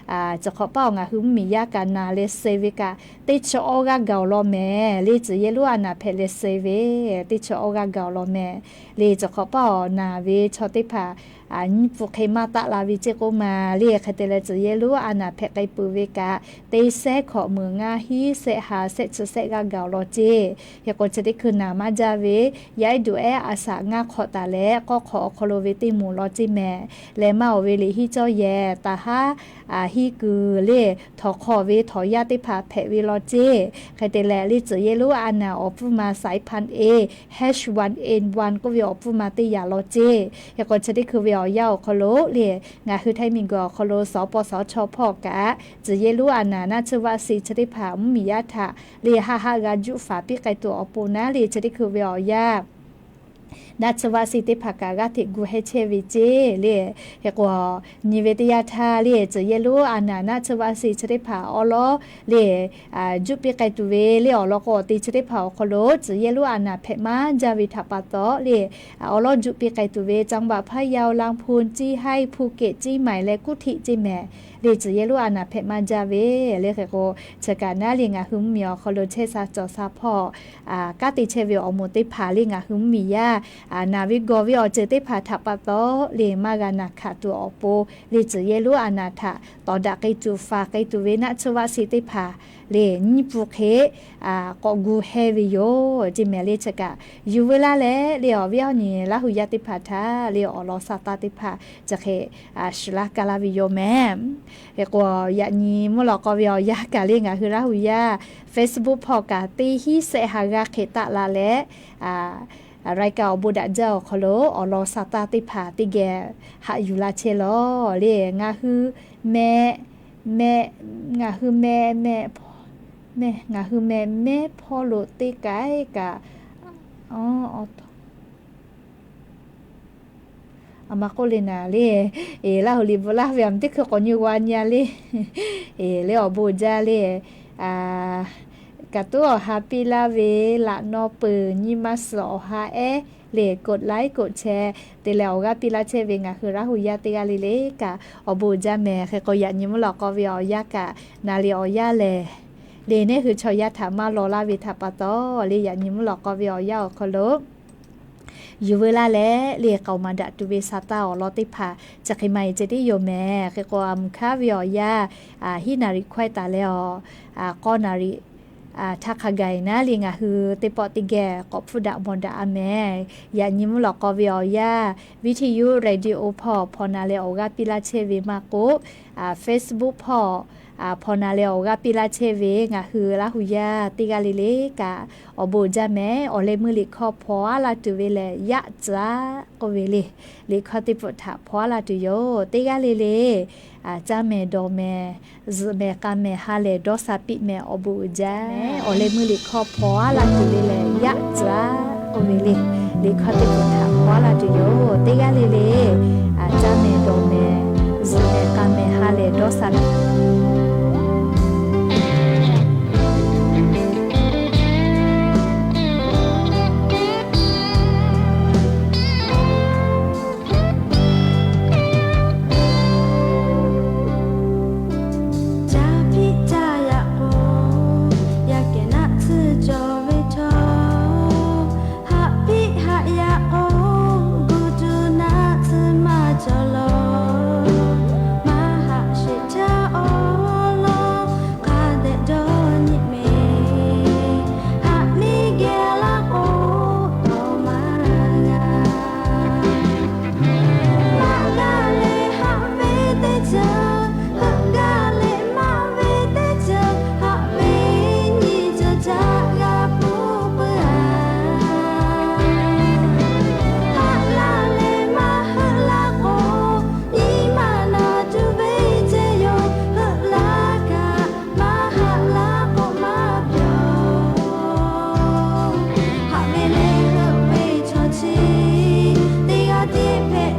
chi hk'awꞈ paˇ awˬ ngaˬ hui mvuhˇmiˬ yaˇ kaꞈ naˍ leh suh ve kaꞈ teˇ chi awˇ g'aˇ gaˬ awˬ lawn mehˍ. Le tcuh yehˇ lonˉ a naˍ hpehꞈ leh suh ve teˇ chi awˇ g'aˇ gaˬ awˬ lawn mehˍ. Le chi hk'awꞈ paˇ awˬ naˍ ve chaw teˇ hpaˍ nyiˇ pun hk'e maˇ taˆ la ve ceˇ k'oˆ ma le. Hk'e te leh tcuh yehˇ lonˉ a naˍ hpehꞈ k'ai peuˬ ve kaꞈ teˇ sehˉ hkawꞈ meuꞈ ngaˇ hinˉ sehˆ ha sehˆ chi sehˆ g'aˇ gaˬ awˬ lawn ceˇ. Hk'e k'o, chi teˇ hkui naˍ maˇ jaˇ ve yaˇ ehˉ duˬ ehˉ a shaꞈ ngaˇ hk'awꞈ taˍ leh k'awˇ hk'awꞈ awˬ hk'aw lo ve teˇ moˍ lawn ceˇ mehˍ. Leh maˇ oˬ ve liꞈ hiˉ cawˇ yehˬ taˍ haˉ hiˉ kuiˬ le htawnˍ hk'aw ve htawnˍ yaˇ teˇ hpaˍ hpehꞈ ve lawn ceˇ. Hk'e te leh le tcuh yehˇ lonˉ a naˍ awˬ pfuhˇ ma สายพันธุ์ A H one N one k'oˆ ve awˬ pfuhˇ ma teˇ yaꞈ lawn ceˇ. Hk'e k'o, chi teˇ hkui ve awˬ yanˇ awˬ hk'aw lo le ngaˬ hui htaiˇ miˬguiˬ awˬ hk'aw lo สปสช hpawˇ kaꞈ tcuh yehˇ lonˉ a naˍ นักวัคซีน chi teˇ hpaˍ mvuhˇmiˬ yaˇ htaꞈ le haˆ haˆ g'a juˆ faˍ piˇ k'ai tuˬ awˬ pon naˉ le chi teˇ hkui ve awˬ yanˇ นักวัคซีน teˇ hpaˍ kaꞈ g'aˇ hteꞈ gu heh chehˇ ve ceˇ le. Hk'e k'o, nyi ve teˇ yanˇ htaˇ le tcuh yehˇ lonˉ a naˍ นักวัคซีน chi teˇ hpaˍ awˉ lawˉ le juˆ piˇ k'ai tuˬ ve le awˬ lawn k'o, awˬ te chi teˇ hpaˍ awˬ hk'aw lo tcuh yehˇ lonˉ a naˍ hpehꞈ maˇ jaˇ ve htaꞈ pa taw le awˉ lawˉ juˆ piˇ k'ai tuˬ ve จังหวัดพะเยา ลำพูน เชียงราย ภูเก็ต เชียงใหม่ leh กรุงเทพ ceˇ mehˍ. Le tcuh yehˇ lonˉ a naˍ hpehꞈ maˇ jaˇ ve le. Hk'e k'o, chi kaꞈ naˉ le ngaˬ hui mvuhˇmiˬ awˬ hk'aw lo chehˇ sha cawˬ sha hpawˇ kanˉ te chehˇ ve awˬ moˍ teˇ hpaˍ le ngaˬ hui mvuhˇmiˬ yaˇ naˍ ve gawˬ ve awˬ ceuˬ teˇ hpaˍ htaꞈ pa taw le maˇ g'a naˬ hkanˍ tuˬ awˬ pon le tcuh yehˇ lonˉ a naˍ htaꞈ tawˍ daꞈ k'ai tuˬ faˍ k'ai tuˬ ve นักวัคซีน teˇ hpaˍ le nyiˇ pun hk'e k'awꞈ gu heh ve yoˬ ceˇ mehˍ. Le chi kaꞈ yuˬ veu laˇ leh le awˬ viˉ awˬ nyi Laˇ hu yaˇ teˇ hpaˍ htaꞈ le awˬ lawn sha taˇ teˇ hpaˍ chi hk'e shiˍ laˇ ka laˇ ve yoˬ mehˍ. Hk'e k'o, yaꞈ nyi mvuhˇ lawꞈ k'aw ve awˬ yanˇ kaꞈ le ngaˬ hui Laˇ hu yaˇ Facebook hpawˇ kaꞈ teˇ hinˉ sehˆ ha g'aˇ hk'e taˆ la leh รายการ awˬ bon daꞈ jaˇ awˬ hk'aw lo awˬ lawn sha taˇ teˇ hpaˍ teˇ geh haꞈ yuˬ la chehˇ lawˬ le. Ngaˬ hui meh, meh, ngaˬ hui meh, meh, ngaˬ hui meh mehˉ hpawˇ lo teˇ kaiˉ kaꞈ a ma k'oˆ le naˍ le, Laˇ hu liꞈ bvuhꞈ laˇ ve a ma teˇ hkui k'awꞈ nyi g'a nyi a le. Le awˬ bon jaˇ le. Kaꞈ tuˉ awˬ ha piˇ laˇ ve laꞈ naw peuˬ nyi ma suhˍ awˬ ha ehˉ le กดไลค์ กดแชร์ te leh awˬ g'aˇ piˇ laˇ chehˇ ve ngaˬ hui Laˇ hu yaˇ teˇ g'aˇ le le kaꞈ awˬ bon jaˇ mehˍ. Hk'e k'o, yaꞈ nyi mvuhˇ lawꞈ k'aw ve awˬ yanˇ kaꞈ naˍ le awˬ yanˇ lehˬ le neˇ hui chaw yaˇ htaꞈ maˇ law laˇ ve htaꞈ pa taw le yaꞈ nyi mvuhˇ lawꞈ k'aw ve awˬ yanˇ awˬ hk'aw lo yuˬ veu laˇ leh le k'aoˍ maˍ daꞈ tuˬ ve sha taˇ awˬ lawn teˇ hpaˍ chi hk'e maˇ heˆ ceh tiˉ yoˬ mehˍ. Hk'e k'o, a mvuhˇ hk'aˇ ve awˬ yanˇ hiˉ naˍ riˍ hkawehˇ taˍ leh awˬ k'awˇ naˍ riˍ htaˇ hk'a gaˬ naˉ le ngaˬ hui teˇ pawˆ teˇ geh k'awꞈ hpfuhˇ daꞈ mawˬ daꞈ a mehˍ. Yaꞈ nyi mvuhˇ lawꞈ k'aw ve awˬ yanˇ วิทยุ radio hpawˇ hpaw na leh awˬ g'aˇ piˇ laˇ chehˇ ve maˇ k'oˆ, Facebook hpawˇ hpaw na leh awˬ g'aˇ piˇ laˇ chehˇ ve ngaˬ hui Laˇ hu yaˇ teˇ g'aˇ le le kaꞈ awˬ bon jaˇ mehˍ. Awˬ leh meuˇ liꞈ hkawˇ hpaw a laˇ tuˬ ve lehˬ, yaˆ tcuh k'oˆ ve le. Liꞈ hkawˇ teˇ pawˆ htaꞈ hpaw a laˇ tuˬ yoˬ. Teˇ g'aˇ le le caˇ mehˍ dawˬ mehˍ, zuhꞈ mehˍ k'a mehˍ ha lehˬ dawˇ sha piˇ mehˍ. Awˬ bon uiˍ jaˇ. Awˬ leh meuˇ liꞈ hkawˇ hpaw a laˇ tuˬ ve lehˬ, yaˆ tcuh k'oˆ ve le. Liꞈ hkawˇ teˇ pawˆ htaꞈ hpaw a laˇ tuˬ yoˬ. Teˇ g'aˇ le le caˇ mehˍ dawˬ mehˍ, zuhꞈ mehˍ k'a mehˍ ha lehˬ dawˇ sha piˇ